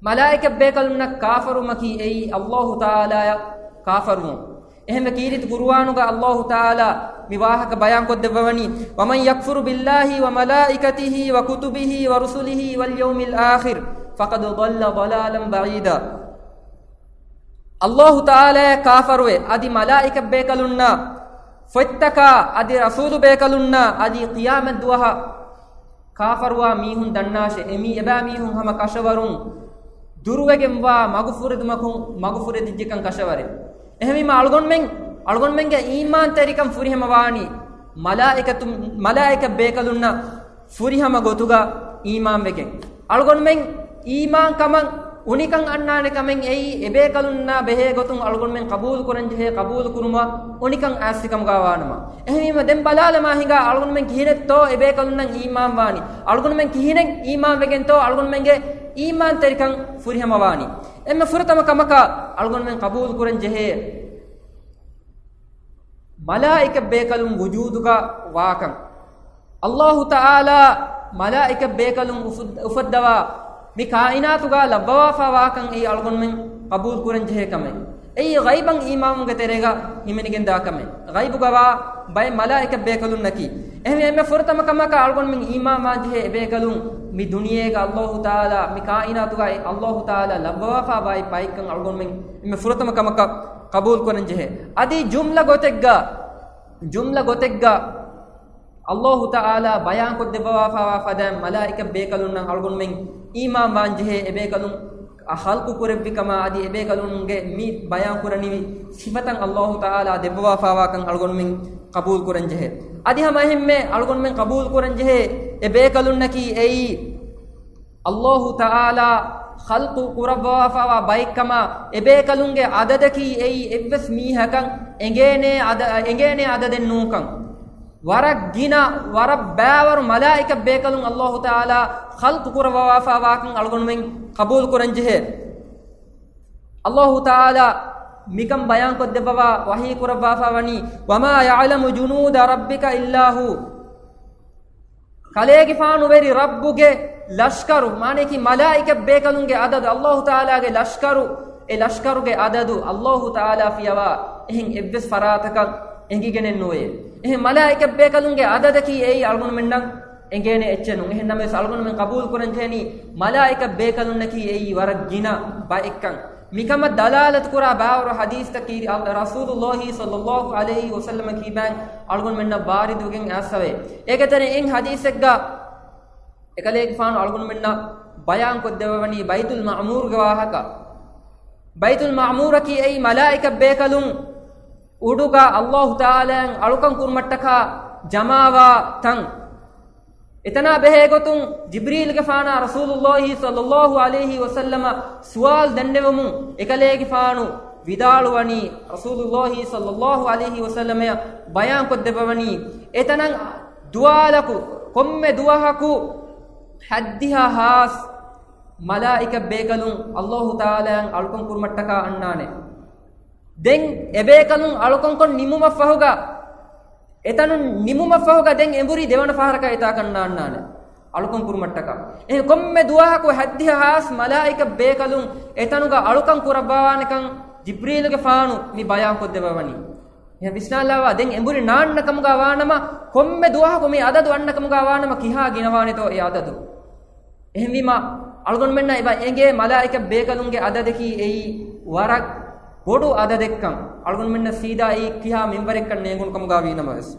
މަލާއިކަ ބޭކަލުންނަށް ކާފަރުވުމަކީ އެއީ އައްލާހު ތަޢާލާއަށް ކާފަރުވުން. އެހެންވެ ކީރިތި ޤުރުއާނުގަ އައްލާހު ތަޢާލާ މި ވާހަކަ ބަޔާންކޮށްދެއްވަވަނީ، ومن يكفر بالله وملائكته وكتبه ورسله واليوم الآخر فقد ضل ضلالا بعيدا. އައްލާހު ތަޢާލާއަށް ކާފަރުވެ، އަދި މަލާއިކަ ބޭކަލުންނާ ފޮތްތަކާ، އަދި ރަސޫލު ބޭކަލުންނާ، އަދި ޤިޔާމަތް ދުވަހަށް ކާފަރުވާ މީހުން ދަންނާށޭ، އެމީ އެބައިމީހުން ހަމަ ކަށަވަރުން ދުރުވެގެންވާ މަގުފުރެދުމަކުން މަގުފުރެދިއްޖެކަން ކަށަވަރެއް. އެހެންވީމަ އަޅުގަނޑުމެން، އަޅުގަނޑުމެންގެ އީމާންތެރިކަން ފުރިހަމަވާނީ މަލާއިކަތު، މަލާއިކަ ބޭކަލުންނަށް ފުރިހަމަ ގޮތުގަ އީމާންވެގެން. އަޅުގަނޑުމެން އީމާންކަމަށް އުނިކަން އަންނާނެ ކަމެއް އެއީ، އެބޭކަލުންނާ ބެހޭ ގޮތުން އަޅުގަނޑުމެން ޤަބޫލު ކުރަންޖެހޭ ޤަބޫލު ކުރުމަށް އުނިކަން އާއްސިކަމުގަ ވާނަމަ. އެހެންވީމަ ދެން ބަލާލަމާ ހިނގާ އަޅުގަނޑުމެން ކިހިނެއްތޯ އެބޭކަލުންނަށް އީމާންވާނީ؟ އަޅުގަނޑުމެން ކިހިނެއް އީމާންވެގެންތޯ އަޅުގަނޑުމެންގެ އީމާންތެރިކަން ފުރިހަމަވާނީ؟ އެންމެ ފުރަތަމަ ކަމަކަށް އަޅުގަނޑުމެން ޤަބޫލު ކުރަން ޖެހޭ މަލާއިކަ ބޭކަލުން ވުޖޫދުގަ ވާކަން. އައްލާހު ތަޢާލާ މަލާއިކަ ބޭކަލުން އުފުއް-، އުފައްދަވާ މި ކާއިނާތުގަ ލައްވަވާފާ ވާކަން އެއީ އަޅުގަނޑުމެން ޤަބޫލު ކުރަން ޖެހޭ ކަމެއް. އެއީ ޣައިބަށް އީމާންވުމުގެ ތެރޭގަ ހިމެނިގެންދާ ކަމެއް. ޣައިބުގަ ވާ ބައެއް މަލާއިކަ ބޭކަލުންނަކީ. އެހެންވެ އެންމެ ފުރަތަމަ ކަމަކަށް އަޅުގަނޑުމެން އީމާންވާން ޖެހޭ އެބޭކަލުން މި ދުނިޔޭގަ އައްލާހު ތަޢާލާ، މި ކާއިނާތުގައި އައްލާހު ތަޢާލާ ލައްވަވާފާ ބައި ބައެއްކަން އަޅުގަނޑުމެން އެންމެ ފުރަތަމަ ކަމަކަށް ޤަބޫލު ކުރަން ޖެހޭ. އަދި ޖުމްލަ ގޮތެއްގަ، ޖުމްލަ ގޮތެއްގަ އައްލާހު ތަޢާލާ ބަޔާންކޮށްދެއްވާފާވާ ފަދައިން މަލާއިކަ ބޭކަލުންނަށް އަޅުގަނޑުމެން އީމާންވާން ޖެހޭ އެބޭކަލުން ޚަލްޤު ކުރެއްވި ކަމާ އަދި އެބޭކަލުންގެ މި ބަޔާން ކުރަނިވި ސިފަތައް އައްލާހު ތަޢާލާ ދެއްވާފާވާކަން އަޅުގަނޑުމެން ޤަބޫލު ކުރަން ޖެހޭ. އަދި ހަމަ އެހެންމެ އަޅުގަނޑުމެން ޤަބޫލު ކުރަން ޖެހޭ އެބޭކަލުންނަކީ އެއީ އައްލާހު ތަޢާލާ ޚަލްޤު ކުރައްވާފާވާ ބައެއްކަމާ، އެބޭކަލުންގެ ޢަދަދަކީ އެއީ އެއްވެސް މީހަކަށް އެނގޭނޭ ޢަދަ-، އެނގޭނޭ ޢަދަދެއް ނޫންކަން. ވަރަށް ގިނަ، ވަރަށް ބައިވަރު މަލާއިކަ ބޭކަލުން އައްލާހު ތަޢާލާ ޚަލްޤު ކުރައްވާފާވާކަން އަޅުގަނޑުމެން ޤަބޫލު ކުރަން ޖެހޭ. އައްލާހު ތަޢާލާ މިކަން ބަޔާންކޮށްދެއްވަވާ ވަޙީ ކުރައްވާފާ ވަނީ، وما يعلم جنود ربك إلا هو. ކަލޭގެފާނު ވެރި ރައްބުގެ ލަޝްކަރު، މާނަޔަކީ މަލާއިކަ ބޭކަލުންގެ ޢަދަދު، އައްލާހު ތަޢާލާގެ ލަޝްކަރު، އެ ލަޝްކަރުގެ ޢަދަދު އައްލާހު ތަޢާލާ ފިޔަވާ އެހެން އެއްވެސް ފަރާތަކަށް އެނގިގެނެއް ނުވޭ. އެހެން މަލާއިކަ ބޭކަލުންގެ ޢަދަދަކީ އެއީ އަޅުގަނޑުމެންނަށް އެނގޭނެ އެއްޗެއް ނޫން. އެހެން ނަމަވެސް އަޅުގަނޑުމެން ޤަބޫލު ކުރަން ޖެހެނީ މަލާއިކަ ބޭކަލުންނަކީ އެއީ ވަރަށް ގިނަ ބައެއްކަން. މިކަމަށް ދަލާލަތު ކުރާ ބާވަރު ޙަދީޘްތައް ކީރި ރަސޫލުﷲ ޞައްލަﷲ ޢަލައިހި ވަސައްލަމަ ކީބާން އަޅުގަނޑުމެންނަށް ވާރިދުވެގެން އައިސްފަވޭ. އޭގެ ތެރެއިން ޙަދީޘެއްގަ އެކަލޭގެފާނު އަޅުގަނޑުމެންނަށް ބަޔާންކޮށްދެއްވަވަނީ ބައިތުލް މަޢުމޫރުގެ ވާހަކަ. ބައިތުލް މަޢުމޫރަކީ އެއީ މަލާއިކަ ބޭކަލުން އުޑުގަ އައްލާހު ތަޢާލާއަށް އަޅުކަން ކުރުމަށްޓަކާ ޖަމާވާ ތަން. އެތަނާ ބެހޭގޮތުން ޖިބްރީލްގެފާނާ ރަސޫލުﷲ ޞައްލަﷲ ޢަލައިހި ވަސައްލަމަ ސުވާލު ދެންނެވުމުން އެކަލޭގެފާނު ވިދާޅުވަނީ، ރަސޫލުﷲ ޞައްލަﷲ ޢަލައިހި ވަސައްލަމައަށް ބަޔާންކޮށްދެއްވަވަނީ، އެތަނަށް ދުވާލަކު ކޮންމެ ދުވަހަކު ހައްދިހަ ހާސް މަލާއިކަ ބޭކަލުން އައްލާހު ތަޢާލާއަށް އަޅުކަން ކުރުމަށްޓަކާ އަންނާނެ. ދެން އެބޭކަލުން އަޅުކަންކޮށް ނިމުމަށްފަހުގަ، އެތަނުން ނިމުމަށްފަހުގަ ދެން އެނބުރި ދެވަނަ ފަހަރަކަށް އެތާކަށް ނާންނާނެ އަޅުކަން ކުރުމަށްޓަކާ. އެހެން ކޮންމެ ދުވަހަކު ހައްދިހަ ހާސް މަލާއިކަ ބޭކަލުން އެތަނުގަ އަޅުކަން ކުރައްވާނެކަން ޖިބްރީލުގެފާނު މި ބަޔާންކޮށްދެއްވަވަނީ. އެހެން ވިސްނާލާވާ، ދެން އެނބުރި ނާންނަ ކަމުގަ ވާނަމަ، ކޮންމެ ދުވަހަކު މި އަދަދު އަންނަ ކަމުގަ ވާނަމަ ކިހާ ގިނަވާނެތޯ އެ އަދަދު. އެހެންވީމަ، އަޅުގަނޑުމެންނަށް އެބަ އެނގޭ މަލާއިކަ ބޭކަލުންގެ އަދަދަކީ އެއީ ވަރަށް ބޮޑު އަދަދެއްކަން. އަޅުގަނޑުމެންނަށް ސީދާ އެއީ ކިހާ މިންވަރެއްކަން ނޭނގުނު ކަމުގަ ވީނަމަވެސް.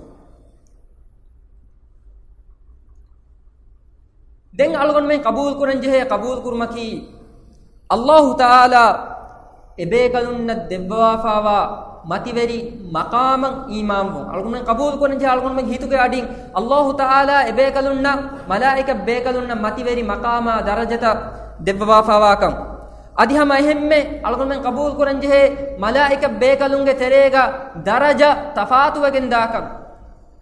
ދެން އަޅުގަނޑުމެން ޤަބޫލު ކުރަން ޖެހޭ ޤަބޫލު ކުރުމަކީ، އައްލާހު ތަޢާލާ އެބޭކަލުންނަށް ދެއްވަވާފާވާ މަތިވެރި މަޤާމަށް އީމާންވުން. އަޅުގަނޑުމެން ޤަބޫލު ކުރަން ޖެހޭ އަޅުގަނޑުމެންގެ ހިތުގެ އަޑިން އައްލާހު ތަޢާލާ އެބޭކަލުންނަށް، މަލާއިކަ ބޭކަލުންނަށް މަތިވެރި މަޤާމާ ދަރަޖަތައް ދެއްވަވާފާވާކަން. އަދި ހަމަ އެހެންމެ އަޅުގަނޑުމެން ޤަބޫލު ކުރަން ޖެހޭ މަލާއިކަ ބޭކަލުންގެ ތެރޭގަ ދަރަޖަ ތަފާތުވެގެން ދާކަން.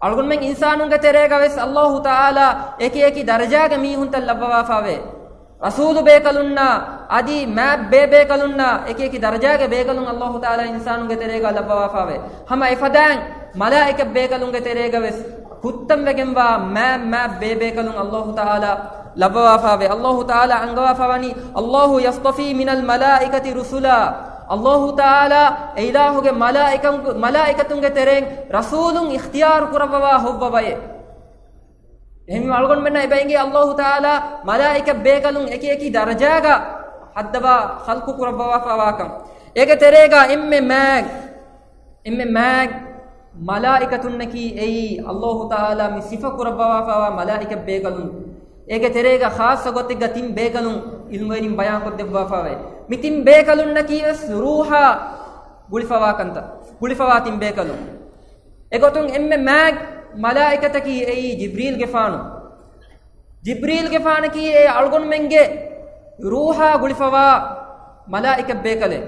އަޅުގަނޑުމެން އިންސާނުންގެ ތެރޭގަ ވެސް އައްލާހު ތަޢާލާ އެކި އެކި ދަރަޖާގެ މީހުންތައް ލައްވަވާފާވޭ. ރަސޫލު ބޭކަލުންނާ އަދި މާތް ބޭބޭކަލުންނާ އެކި އެކި ދަރަޖާގެ ބޭކަލުން އައްލާހު ތަޢާލާ އިންސާނުންގެ ތެރޭގަ ލައްވަވާފާވޭ. ހަމަ އެފަދައިން މަލާއިކަ ބޭކަލުންގެ ތެރޭގަ ވެސް ކުއްތަންވެގެންވާ މާތް މާތް ބޭބޭކަލުން އައްލާހު ތަޢާލާ ލައްވަވާފާވޭ. އައްލާހު ތަޢާލާ އަންގަވާފާވަނީ، "الله يصطفي من الملائكة رسلا." އައްލާހު ތަޢާލާ އެ އިލާހުގެ މަލާއިކަ، މަލާއިކަތުންގެ ތެރެއިން ރަސޫލުން އިޚްތިޔާރު ކުރައްވަވާ ހޮއްވަ ބައެއް. އެހެންވީމަ އަޅުގަނޑުމެންނަށް އެބަ އެނގޭ އައްލާހު ތަޢާލާ މަލާއިކަ ބޭކަލުން އެކި އެކި ދަރަޖާގަ ހައްދަވާ ޚަލްޤު ކުރައްވަވާފާވާކަން. އޭގެ ތެރޭގަ އެންމެ މާތް، އެންމެ މާތް މަލާއިކަތުންނަކީ އެއީ އައްލާހު ތަޢާލާ މި ސިފަ ކުރައްވަވާފާވާ މަލާއިކަ ބޭކަލުން. އޭގެ ތެރޭގަ ޚާއްޞަ ގޮތެއްގަ ތިން ބޭކަލުން ޢިލްމުވެރިން ބަޔާންކޮށްދެއްވާފާވޭ. މި ތިން ބޭކަލުންނަކީ ވެސް ރޫޙާ ގުޅިފަވާ ކަންތައް، ގުޅިފަވާ ތިން ބޭކަލުން. އެގޮތުން އެންމެ މާތް މަލާއިކަތަކީ އެއީ ޖިބްރީލްގެފާނު. ޖިބްރީލްގެފާނަކީ އެ އަޅުގަނޑުމެންގެ ރޫޙާ ގުޅިފަވާ މަލާއިކަ ބޭކަލެއް.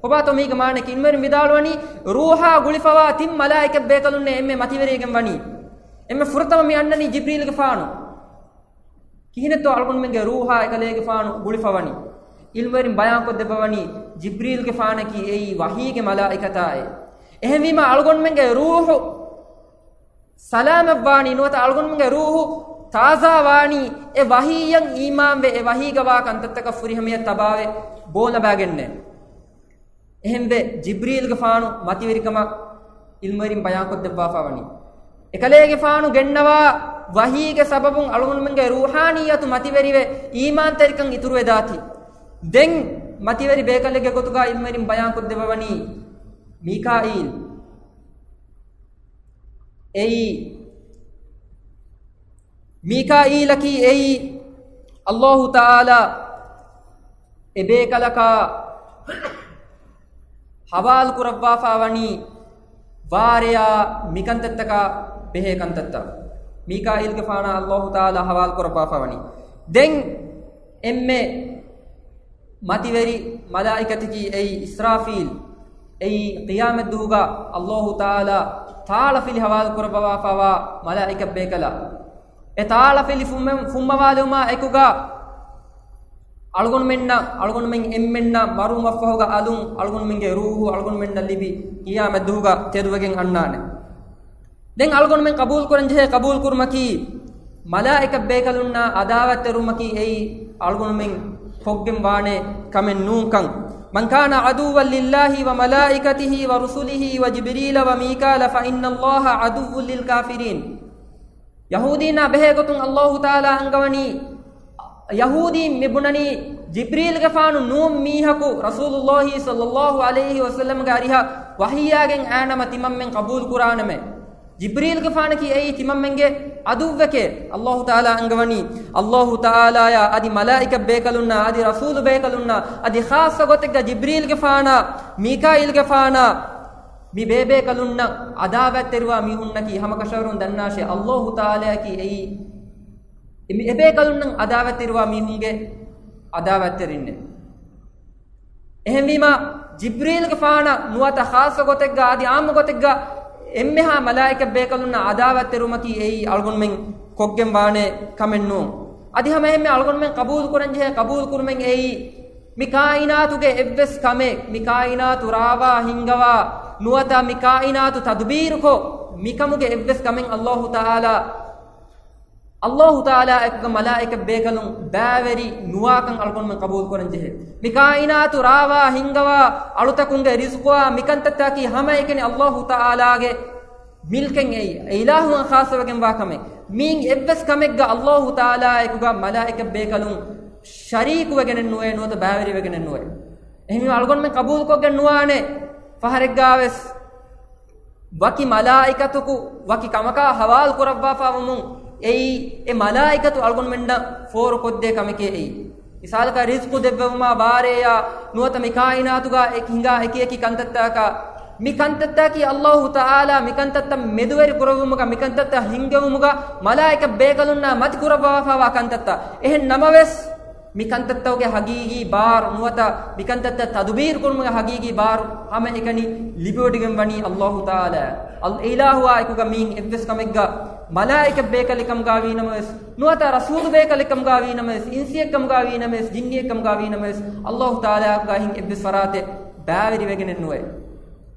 ކޮބާތޯ މީގެ މާނައަކީ؟ އިންވެރިން ވިދާޅުވަނީ، ރޫޙާ ގުޅިފަވާ ތިން މަލާއިކަ ބޭކަލުންނޭ އެންމެ މަތިވެރިވެގެން ވަނީ. އެންމެ ފުރަތަމަ މި އަންނަނީ ޖިބްރީލްގެފާނު. ކިހިނެއްތޯ އަޅުގަނޑުމެންގެ ރޫޙާ އެކަލޭގެފާނު ގުޅިފަވަނީ؟ އިލްމުވެރިން ބަޔާންކޮށްދެއްވަވަނީ، ޖިބްރީލްގެފާނަކީ އެއީ ވަޙީގެ މަލާއިކަތާއޭ. އެހެންވީމަ އަޅުގަނޑުމެންގެ ރޫޙު ސަލާމަތްވާނީ ނުވަތަ އަޅުގަނޑުމެންގެ ރޫޙު ތާޒާވާނީ އެ ވަޙީއަށް އީމާންވެ، އެ ވަޙީގަވާ ކަންތައްތަކަށް ފުރިހަމަޔަށް ތަބާވެ ބޯލަބާގެންނޭ. އެހެންވެ، ޖިބްރީލްގެފާނު މަތިވެރިކަމަށް އިލްމުވެރިން ބަޔާންކޮށްދެއްވާފާވަނީ. އެކަލޭގެފާނު ގެންނަވާ ވަޙީގެ ސަބަބުން އަޅުގަނޑުމެންގެ ރޫޙާނިއްޔަތު މަތިވެރިވެ، އީމާންތެރިކަން އިތުރުވެދާތީ. ދެން މަތިވެރި ބޭކަލެއްގެ ގޮތުގަ އިލްމުވެރިން ބަޔާންކޮށްދެއްވަވަނީ މީކާއީލް. އެއީ، މީކާއީލަކީ އެއީ، އައްލާހު ތަޢާލާ އެބޭކަލަކާ ހަވާލު ކުރައްވާފާވަނީ ވާރެޔާ މިކަންތައްތަކާ ބެހޭ ކަންތައްތައް. މީކާއީލްގެފާނާ އައްލާހު ތަޢާލާ ހަވާލު ކުރައްވާފާވަނީ. ދެން އެންމެ މަތިވެރި މަލާއިކަތަކީ އެއީ އިސްރާފީލް. އެއީ ޤިޔާމަތްދުވުގަ އައްލާހު ތަޢާލާ ތާޅަފިލި ހަވާލު ކުރައްވާފާވާ މަލާއިކަ ބޭކަލާ. އެ ތާޅަފިލި ފުންމެ-، ފުންމަވާލުމާ އެކުގަ އަޅުގަނޑުމެންނަށް، އަޅުގަނޑުމެން އެންމެންނަށް މަރުވުމަށްފަހުގަ އަލުން އަޅުގަނޑުމެންގެ ރޫޙު އަޅުގަނޑުމެންނަށް ލިބި ޤިޔާމަތްދުވުގަ ތެދުވެގެން އަންނާނެ. ދެން އަޅުގަނޑުމެން ޤަބޫލު ކުރަން ޖެހޭ ޤަބޫލު ކުރުމަކީ، މަލާއިކަ ބޭކަލުންނާ އަދާވަތްތެރިވުމަކީ އެއީ އަޅުގަނޑުމެން ކޮށްގެން ވާނެ ކަމެއް ނޫންކަން. من كان عدوا لله وملائكته ورسله وجبريل وميكال فإن الله عدو للكافرين. ޔަހޫދީންނާ ބެހޭ ގޮތުން އައްލާހު ތަޢާލާ އަންގަވަނީ، ޔަހޫދީން މި ބުނަނީ ޖިބްރީލްގެފާނު ނޫން މީހަކު ރަސޫލުއްލާހި ޞައްލައްލާހު ޢަލައިހި ވަސައްލަމްގެ އަރިހަށް ވަޙީއާގެން އައިނަމަ ތިމަންމެން ޤަބޫލު ކުރާނަމޭ. ޖިބްރީލްގެފާނަކީ އެއީ ތިމަންމެންގެ ޢަދުއްވެކޭ، އައްލާހު ތަޢާލާ އަންގަވަނީ. އައްލާހު ތަޢާލާޔާ އަދި މަލާއިކަ ބޭކަލުންނާ އަދި ރަސޫލު ބޭކަލުންނާ އަދި ޚާއްޞަ ގޮތެއްގަ ޖިބްރީލްގެފާނާ މީކާއީލްގެފާނާ މި ބޭބޭކަލުންނަށް އަދާވަތްތެރިވާ މީހުންނަކީ ހަމަކަށަވަރުން ދަންނާށޭ، އައްލާހު ތަޢާލާއަކީ އެއީ އެ މި އެބޭކަލުންނަށް އަދާވަތްތެރިވާ މީހުންގެ އަދާވަތްތެރިންނޭ. އެހެންވީމާ، ޖިބްރީލްގެފާނަށް ނުވަތަ ޚާއްޞަ ގޮތެއްގަ އަދި ޢާއްމު ގޮތެއްގަ އެންމެހާ މަލާއިކަ ބޭކަލުންނަށް އަދާވަތްތެރިވުމަކީ އެއީ އަޅުގަނޑުމެން ކޮށްގެން ވާނެ ކަމެއް ނޫން. އަދި ހަމަ އެހެންމެ އަޅުގަނޑުމެން ޤަބޫލު ކުރަން ޖެހޭ، ޤަބޫލު ކުރުމެއް އެއީ، މި ކާއިނާތުގެ އެއްވެސް ކަމެއް، މި ކާއިނާތު ރާވާ ހިންގަވާ ނުވަތަ މި ކާއިނާތު ތަދުބީރުކޮށް، މިކަމުގެ އެއްވެސް ކަމެއް އައްލާހު ތަޢާލާ، އައްލާހު ތަޢާލާ އެކުގަ މަލާއިކަ ބޭކަލުން ބައިވެރި ނުވާކަން އަޅުގަނޑުމެން ޤަބޫލު ކުރަން ޖެހޭ. މި ކާއިނާތު ރާވާ ހިންގަވާ އަޅުތަކުންގެ ރިޒުޤުވާ މިކަންތައްތަކީ ހަމައެކަނި އައްލާހު ތަޢާލާގެ މިލްކެއް އެއީ، އެ އިލާހުއަށް ޚާއްޞަވެގެންވާ ކަމެއް. މިއިން އެއްވެސް ކަމެއްގަ އައްލާހު ތަޢާލާ އެކުގަ މަލާއިކަ ބޭކަލުން ޝަރީކުވެގެނެއް ނުވޭ، ނުވަތަ ބައިވެރިވެގެނެއް ނުވޭ. އެހެންވީމަ އަޅުގަނޑުމެން ޤަބޫލުކޮށްގެން ނުވާނެ، ފަހަރެއްގާވެސް ވަކި މަލާއިކަތަކު ވަކި ކަމަކާ ހަވާލު ކުރައްވާފާވުމުން އެއީ، އެ މަލާއިކަތު އަޅުގަނޑުމެންނަށް ފޯރުކޮށްދޭ ކަމެކޭ އެއީ. މިސާލަކަށް ރިޒްޤު ދެއްވެވުމާ ބާރެއްޔާ ނުވަތަ މި ކާއިނާތުގަ އެކި ހިނގާ އެކި އެކި ކަންތައްތަކާ، މި ކަންތައްތަކީ އައްލާހު ތަޢާލާ މި ކަންތައްތައް މެދުވެރި ކުރެއްވުމުގަ، މި ކަންތައްތައް ހިންގެވުމުގަ މަލާއިކަ ބޭކަލުންނާ މަތި ކުރައްވާފާވާ ކަންތައްތައް. އެހެން ނަމަވެސް، މި ކަންތައްތަކުގެ ހަގީގީ ބާރު ނުވަތަ މި ކަންތައްތައް ތަދުބީރު ކުރުމުގެ ހަގީގީ ބާރު ހަމައެކަނި ލިބިވޮޑިގެން ވަނީ އައްލާހު ތަޢާލާ. އަލް އިލާހުއާ އެކުގަ މިއިން އެއްވެސް ކަމެއްގަ މަލާއިކަ ބޭކަލެއް ކަމުގަ ވީ ނަމަވެސް، ނުވަތަ ރަސޫލު ބޭކަލެއް ކަމުގަ ވީ ނަމަވެސް، އިންސިއެއް ކަމުގަ ވީ ނަމަވެސް، ޖިންނިއެއް ކަމުގަ ވީ ނަމަވެސް، އައްލާހު ތަޢާލާ އެކުގަ އިން އެއްވެސް ފަރާތެއް ބައިވެރިވެގެނެއް ނުވޭ.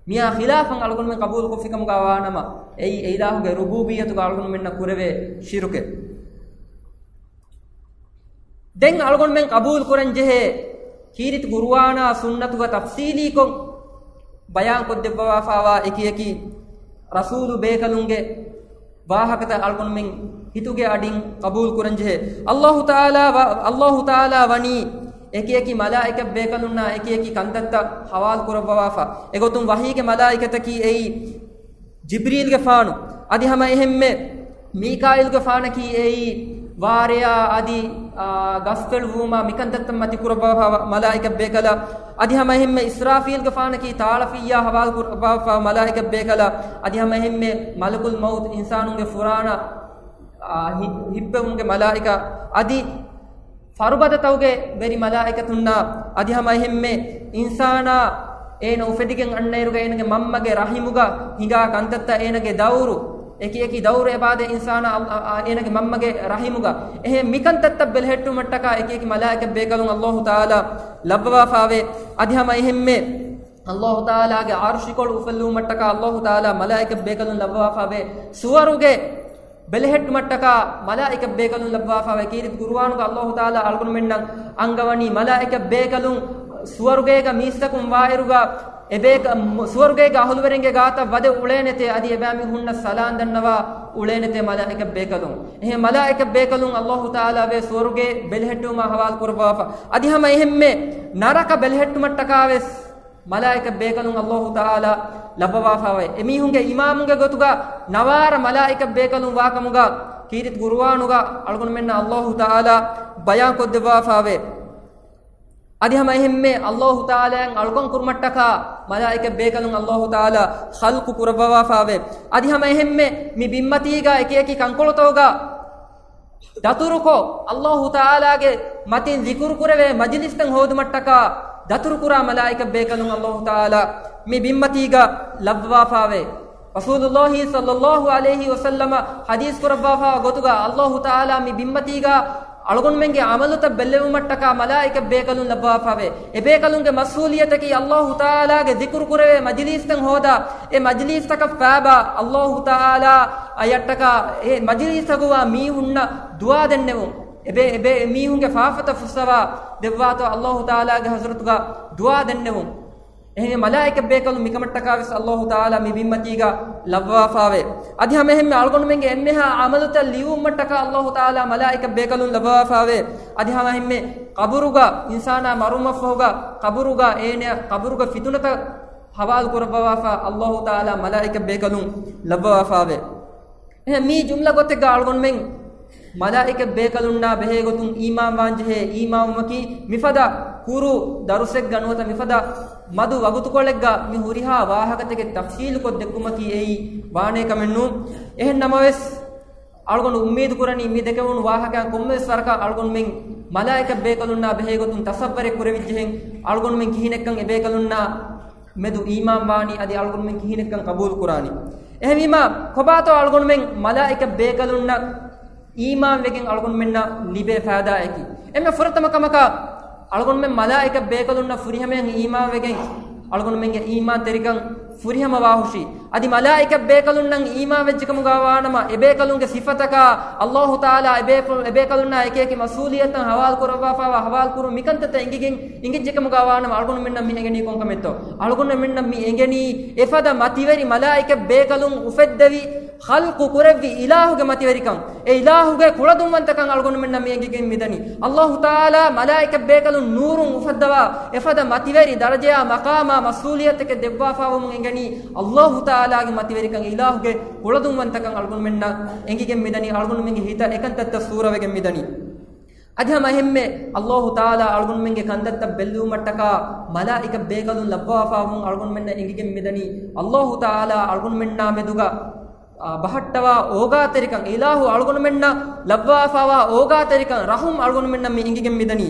މިއާ ޚިލާފަށް އަޅުގަނޑުމެން ޤަބޫލުކޮށްފި ކަމުގަ ވާނަމަ، އެއީ އެ އިލާހުގެ ރުބޫބިއްޔަތުގަ އަޅުގަނޑުމެންނަށް ކުރެވޭ ޝިރުކެއް. ދެން އަޅުގަނޑުމެން ޤަބޫލު ކުރަން ޖެހޭ ކީރިތި ޤުރުއާނާ ސުންނަތުގަ ތަފްޞީލީކޮށް ބަޔާން ކޮށްދެއްވާފާވާ އެކި އެކި ރަސޫލު ބޭކަލުންގެ ވާހަކަތައް އަޅުގަނޑުމެން ހިތުގެ އަޑިން ޤަބޫލު ކުރަން ޖެހޭ. އައްލާހު ތަޢާލާ ވަ-، އައްލާހު ތަޢާލާ ވަނީ އެކި އެކި މަލާއިކަ ބޭކަލުންނާ އެކި އެކި ކަންތައްތައް ހަވާލު ކުރައްވާފަ. އެގޮތުން ވަޙީގެ މަލާއިކަތަކީ އެއީ ޖިބްރީލްގެފާނު، އަދި ހަމަ އެހެންމެ މީކާއީލްގެފާނަކީ އެއީ ވާރެޔާ އަދި، އާ، ގަސްފެޅުވުމާ މިކަންތައްތައް މަތި ކުރައްވާފަ މަލާއިކަ ބޭކަލާ، އަދި ހަމަ އެހެންމެ އިސްރާފީލްގެފާނަކީ ތާޅަފިއްޔާ ހަވާލު ކުރައްވާފަ މަލާއިކަ ބޭކަލާ، އަދި ހަމަ އެހެންމެ މަލަކުލް މައުތު އިންސާނުންގެ ފުރާނަ، އާ، ހި-، ހިއްޕެވުމުގެ މަލާއިކަ، އަދި ފަރުބަދަތަކުގެ ވެރި މަލާއިކަތުންނާ، އަދި ހަމަ އެހެންމެ އިންސާނާ އޭނަ އުފެދިގެން އަންނައިރުގަ އޭނަގެ މަންމަގެ ރަޙިމުގަ ހިނގާ ކަންތައްތައް އޭނަގެ ދައުރު، އެކި އެކި ދައުރު އެބާދެ އިންސާނާ އަ-، އަ-، އޭނަގެ މަންމަގެ ރަޙިމުގަ. އެހެން މިކަންތައްތައް ބެލެހެއްޓުމަށްޓަކާ އެކި އެކި މަލާއިކަ ބޭކަލުން އައްލާހު ތަޢާލާ ލައްވަވާފާވޭ. އަދި ހަމަ އެހެންމެ އައްލާހު ތަޢާލާގެ ޢަރުޝިކޮޅު އުފުއްލުވުމަށްޓަކާ އައްލާހު ތަޢާލާ މަލާއިކަ ބޭކަލުން ލައްވަވާފާވޭ. ސުވަރުގެ ބެލެހެއްޓުމަށްޓަކާ މަލާއިކަ ބޭކަލުން ލައްވާފާވޭ. ކީރިތި ޤުރުއާނުގަ އައްލާހު ތަޢާލާ އަޅުގަނޑުމެންނަށް އަންގަވަނީ މަލާއިކަ ބޭކަލުން ސުވަރުގޭގަ މީސްތަކުން ވާއިރުގަ އެބޭކަ-، މު-، ސުވަރުގޭގެ އަހުލުވެރިންގެ ގާތަށް ވަދެ އުޅޭނެތޭ، އަދި އެބައިމީހުންނަށް ސަލާން ދަންނަވާ އުޅޭނެތޭ މަލާއިކަ ބޭކަލުން. އެހެން މަލާއިކަ ބޭކަލުން އައްލާހު ތަޢާލާ ވޭ ސުވަރުގޭ ބެލެހެއްޓުމާ ހަވާލު ކުރައްވާފަ. އަދި ހަމަ އެހެންމެ ނަރަކަ ބެލެހެއްޓުމަށްޓަކާވެސް މަލާއިކަ ބޭކަލުން އައްލާހު ތަޢާލާ ލައްވަވާފާވޭ. އެމީހުންގެ އިމާމުންގެ ގޮތުގަ ނަވާރަ މަލާއިކަ ބޭކަލުން ވާކަމުގަ ކީރިތި ޤުރުއާނުގަ އަޅުގަނޑުމެންނަށް އައްލާހު ތަޢާލާ ބަޔާން ކޮށްދެއްވާފާވޭ. އަދި ހަމަ އެހެންމެ އައްލާހު ތަޢާލާއަށް އަޅުކަން ކުރުމަށްޓަކާ މަލާއިކަ ބޭކަލުން އައްލާހު ތަޢާލާ ޚަލްޤު ކުރައްވަވާފާވޭ. އަދި ހަމަ އެހެންމެ މި ބިންމަތީގަ އެކި އެކި ކަންކޮޅުތަކުގަ ދަތުރުކޮށް، އައްލާހު ތަޢާލާގެ މަތިން ޒިކުރު ކުރެވޭ މަޖިލިސްތައް ހޯދުމަށްޓަކާ ދަތުރުކުރާ މަލާއިކަ ބޭކަލުން އައްލާހު ތަޢާލާ މި ބިންމަތީގަ ލައްވާފާވޭ. ރަސޫލުﷲ ޞައްލަﷲ ޢަލައިހި ވަސައްލަމަ ޙަދީޘް ކުރައްވާފާ ގޮތުގަ އައްލާހު ތަޢާލާ މި ބިންމަތީގަ އަޅުގަނޑުމެންގެ ޢަމަލުތައް ބެއްލެވުމަށްޓަކާ މަލާއިކަ ބޭކަލުން ލައްވާފާވޭ. އެބޭކަލުންގެ މަސްއޫލިއްޔަތަކީ އައްލާހު ތަޢާލާގެ ޒިކުރު ކުރެވޭ މަޖިލީސްތައް ހޯދާ، އެ މަޖިލީސްތަކަށް ފާބާ އައްލާހު ތަޢާލާ އަޔަށްޓަކާ އެ މަޖިލީސްތަކުގަ މީހުންނަށް ދުޢާ ދެންނެވުން. އެބޭ، އެބޭ މީހުންގެ ފާފަތައް ފުއްސަވާ ދެއްވާތޯ އައްލާހު ތަޢާލާގެ ޙަޟްރަތުގަ ދުޢާ ދެންނެވުން. އެހެން މަލާއިކަ ބޭކަލުން މިކަމަށްޓަކާވެސް އައްލާހު ތަޢާލާ މި ބިންމަތީގަ ލައްވާފާވޭ. އަދި ހަމަ އެހެންމެ އަޅުގަނޑުމެންގެ އެންމެހާ ޢަމަލުތައް ލިޔުއްވުމަށްޓަކާ އައްލާހު ތަޢާލާ މަލާއިކަ ބޭކަލުން ލައްވާފާވޭ. އަދި ހަމަ އެހެންމެ ޤަބުރުގަ އިންސާނާ މަރުމަށްފަހުގަ ޤަބުރުގަ އޭނަ ޤަބުރުގަ ފިތުނަތައް ހަވާލު ކުރައްވަވާފާ އައްލާހު ތަޢާލާ މަލާއިކަ ބޭކަލުން ލައްވަވާފާވޭ. އެހެން މީ ޖުމްލަ ގޮތެއްގަ އަޅުގަނޑުމެން މަލާއިކަ ބޭކަލުންނާ ބެހޭގޮތުން އީމާންވާންޖެހޭ. އީމާންވުމަކީ މިފަދަ ކުރު ދަރުސެއްގަ ނުވަތަ މިފަދަ މަދު ވަގުތުކޮޅެއްގަ މި ހުރިހާ ވާހަކަތަކެއް ތަފްޞީލުކޮށް ދެއްކުމަކީ އެއީ ވާނޭ ކަމެއް ނޫން. އެހެން ނަމަވެސް، އަޅުގަނޑު އުއްމީދު ކުރަނީ މި ދެކެވުނު ވާހަކައިން ކޮންމެވެސް ވަރަކަށް އަޅުގަނޑުމެން މަލާއިކަ ބޭކަލުންނާ ބެހޭގޮތުން ތަޞައްވަރެއް ކުރެވިއްޖެހެން، އަޅުގަނޑުމެން ކިހިނެއްކަން އެބޭކަލުންނާ މެދު އީމާން ވާނީ، އަދި އަޅުގަނޑުމެން ކިހިނެއްކަން ޤަބޫލު ކުރާނީ. އެހެންވީމާ، ކޮބާތޯ އަޅުގަނޑުމެން މަލާއިކަ ބޭކަލުންނަށް އީމާން ވެގެން އަޅުގަނޑުމެންނަށް ލިބޭ ފައިދާއަކީ. އެންމެ ފުރަތަމަ ކަމަކަށް އަޅުގަނޑުމެން މަލާއިކަ ބޭކަލުންނަށް ފުރިހަމަޔަށް އީމާން ވެގެން އަޅުގަނޑުމެންގެ އީމާންތެރިކަން ފުރިހަމަވާހުށީ. އަދި މަލާއިކަ ބޭކަލުންނަށް އީމާން ވެއްޖެކަމުގާ ވާނަމަ، އެބޭކަލުންގެ ސިފަތަކާ، އައްލާހު ތަޢާލާ އެބޭކަލު-، އެބޭކަލުންނާ އެކިއެކި މަސްއޫލިއްޔަތުތައް ހަވާލު ކުރައްވާފައިވާ ހަވާލު ކުރުން، މިކަންތައްތައް އެނގިގެން އެނގިއްޖެކަމުގާ ވާނަމަ، އަޅުގަނޑުމެންނަށް މި އެނގެނީ ކޮންކަމެއްތޯ؟ އަޅުގަނޑުމެންނަށް މި އެނގެނީ އެފަދަ މަތިވެރި މަލާއިކަ ބޭކަލުން އުފެއްދެވި، ޚަލްޤު ކުރެއްވި އިލާހުގެ މަތިވެރިކަން. އެ އިލާހުގެ ކުޅަދުންވަންތަކަން އަޅުގަނޑުމެންނަށް މި އެނގިގެން މިދަނީ. އައްލާހު ތަޢާލާ މަލާއިކަ ބޭކަލުން ނޫރުން އުފައްދަވާ، އެފަދަ މަތިވެރި ދަރަޖަޔާ މަޤާމާ މަސްއޫލިއްޔަތެކެއް ދެއްވާފާވުމުން އެނގެނީ، އައްލާހު ތަޢާލާގެ މަތިވެރިކަން، އިލާހުގެ ކުޅަދުންވަންތަކަން އަޅުގަނޑުމެންނަށް އެނގިގެން މިދަނީ، އަޅުގަނޑުމެންގެ ހިތަށް އެކަންތައްތައް ސޫރަވެގެން މިދަނީ. އަދި ހަމަ އެހެންމެ އައްލާހު ތަޢާލާ އަޅުގަނޑުމެންގެ ކަންތައްތައް ބެއްލެވުމަށްޓަކާ މަލާއިކަ ބޭކަލުން ލައްވާފާވުން އަޅުގަނޑުމެންނަށް އެނގިގެން މިދަނީ. އައްލާހު ތަޢާލާ އަޅުގަނޑުމެންނާ މެދުގަ، އާ، ބަހައްޓަވާ އޯގާތެރިކަން، އިލާހު އަޅުގަނޑުމެންނަށް ލައްވާފާވާ އޯގާތެރިކަން، ރަޙުމް އަޅުގަނޑުމެންނަށް މި އެނގިގެން މިދަނީ.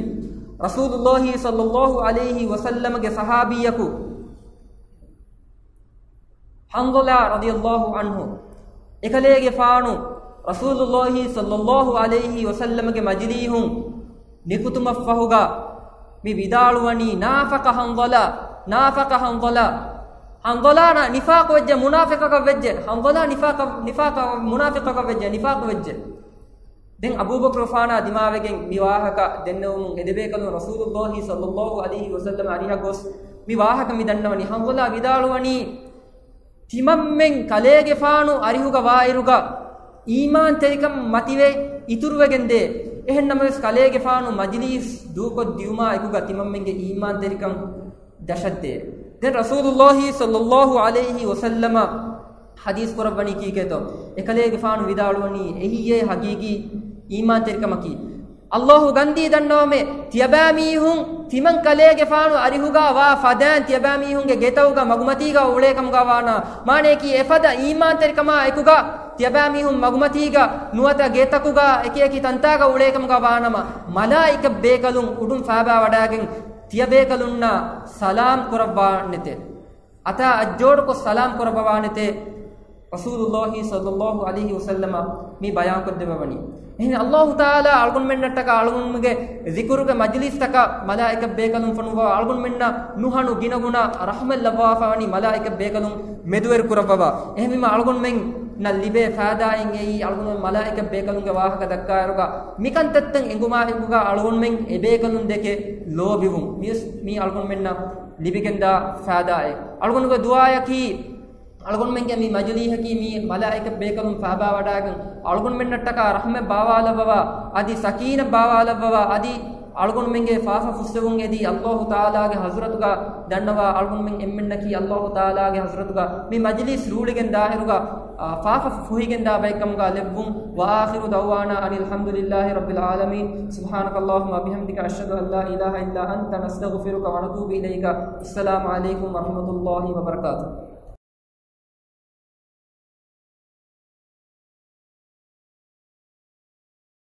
ރަސޫލުއްލާހި ޞައްލައްލާހު ޢަލައިހި ވަސައްލަމަގެ ޞަޙާބީއަކު ޙަންޒަލާ ރަޟިޔައްލާހު ޢަންހު، އެކަލޭގެފާނު ރަސޫލުއްލާހި ޞައްލައްލާހު ޢަލައިހި ވަސައްލަމަގެ މަޖިލީހުން ނިކުތުމަށްފަހުގަ މި ވިދާޅުވަނީ، ނާފަޤަ ޙަންޒަލާ، ނާފަޤަ ޙަންޒަލާ. ޙަންޒަލާ ނަ-، ނިފާޤު ވެއްޖެ، މުނާފިޤަކަށް ވެއްޖެ. ޙަންޒަލާ ނިފާޤަ-، ނިފާޤަ-، މުނާފިޤަކަށް ވެއްޖެ، ނިފާޤު ވެއްޖެ. ދެން އަބޫބަކުރުފާނާ ދިމާވެގެން މި ވާހަކަ ދެންނެވުމުން އެދެބޭކަލުން ރަސޫލުއްލާހި ޞައްލައްލާހު ޢަލައިހި ވަސައްލަމަ އަރިހަށް ގޮސް މި ވާހަކަ މި ދަންނަވަނީ. ޙަންޒަލާ ވިދާޅުވަނީ، ތިމަންމެން ކަލޭގެފާނު އަރިހުގަ ވާއިރުގަ އީމާންތެރިކަން މަތިވެ އިތުރުވެގެންދޭ. އެހެން ނަމަވެސް ކަލޭގެފާނު މަޖިލީސް ދޫކޮށްދިޔުމާ އެކުގަ ތިމަންމެންގެ އީމާންތެރިކަން ޖަށަށްދޭ. ދެން ރަސޫލުއްލާހި ޞައްލައްލާހު ޢަލައިހި ވަސައްލަމަ ޙަދީޘް ކުރައްވަނީ ކީކޭތޯ؟ އެކަލޭގެފާނު ވިދާޅުވަނީ، އެއީ އޭ ޙަޤީޤީ އީމާންތެރިކަމަކީ. އައްލާހު ގަންދީ ދަންނަވަމޭ، ތިޔަބައިމީހުން ތިމަން ކަލޭގެފާނު އަރިހުގަ ވާ ފަދައިން ތިޔަބައިމީހުންގެ ގެތަކުގަ މަގުމަތީގަ އުޅޭކަމުގަ ވާނަމަ، މާނަޔަކީ އެފަދަ އީމާންތެރިކަމާ އެކުގަ ތިޔަބައިމީހުން މަގުމަތީގަ ނުވަތަ ގެތަކުގަ އެކިއެކި ތަންތާގަ އުޅޭކަމުގަ ވާނަމަ، މަލާއިކަ ބޭކަލުން އުޑުން ފައިބާވަޑައިގެން ތިޔަބޭކަލުންނަށް ސަލާމް ކުރައްވާނެތެ. އަތާ އަށްޖޯޑުކޮށް ސަލާމް ކުރައްވާނެތޭ. ރަސޫލުއްލާހި ޞައްލައްލާހު ޢަލައިހި ވަސައްލަމަ މި ބަޔާންކޮށްދެއްވަވަނީ. އެހެން އައްލާހު ތަޢާލާ އަޅުގަނޑުމެންނަށްޓަކާ އަޅުގަނޑުމެންގެ ޒިކުރުގެ މަޖިލީސްތަކަށް މަލާއިކަ ބޭކަލުން ފޮނުއްވާ އަޅުގަނޑުމެންނަށް ނުހަނު ގިނަގުނަ ރަޙްމަތް ލައްވާފަވަނީ މަލާއިކަ ބޭކަލުން މެދުވެރި ކުރައްވަވާ. އެހެންވީމަ އަޅުގަނޑުމެންނަށް ލިބޭ ފައިދާއިން އެއީ އަޅުގަނޑުމެން މަލާއިކަ ބޭކަލުންގެ ވާހަކަ ދައްކާއިރުގަ މިކަންތައްތައް އެނގުމާއެކުގަ އަޅުގަނޑުމެން އެބޭކަލުން ދެކެ ލޯބިވުން. މިވެސް މީ އަޅުގަނޑުމެންނަށް ލިބިގެންދާ ފައިދާއެއް. އަޅުގަނޑުގެ ދުޢާއަކީ، އަޅުގަނޑުމެންގެ މި މަޖިލީހަކީ މި މަލާއިކަ ބޭކަލުން ފައިބާވަޑައިގެން، އަޅުގަނޑުމެންނަށްޓަކާ ރަޙްމަތް ބާވާލައްވަވާ، އަދި ސަކީނަތް ބާވާލައްވަވާ، އަދި އަޅުގަނޑުމެންގެ ފާފަ ފުއްސެވުން އެދި އައްލާހު ތަޢާލާގެ ޙަޟްރަތުގަ ދަންނަވާ، އަޅުގަނޑުމެން އެންމެންނަކީ އައްލާހު ތަޢާލާގެ ޙަޟްރަތުގަ މި މަޖިލީސް ރޫޅިގެން ދާއިރުގަ، އާ، ފާފަ ފުހިގެންދާ ބައެއްކަމުގަ ލެއްވުން. وآخر دعوانا أن الحمد لله رب العالمين. سبحانك اللهم وبحمدك، أشهد أن لا إله إلا أنت، نستغفرك ونتوب إليك. السلام عليكم ورحمة الله وبركاته.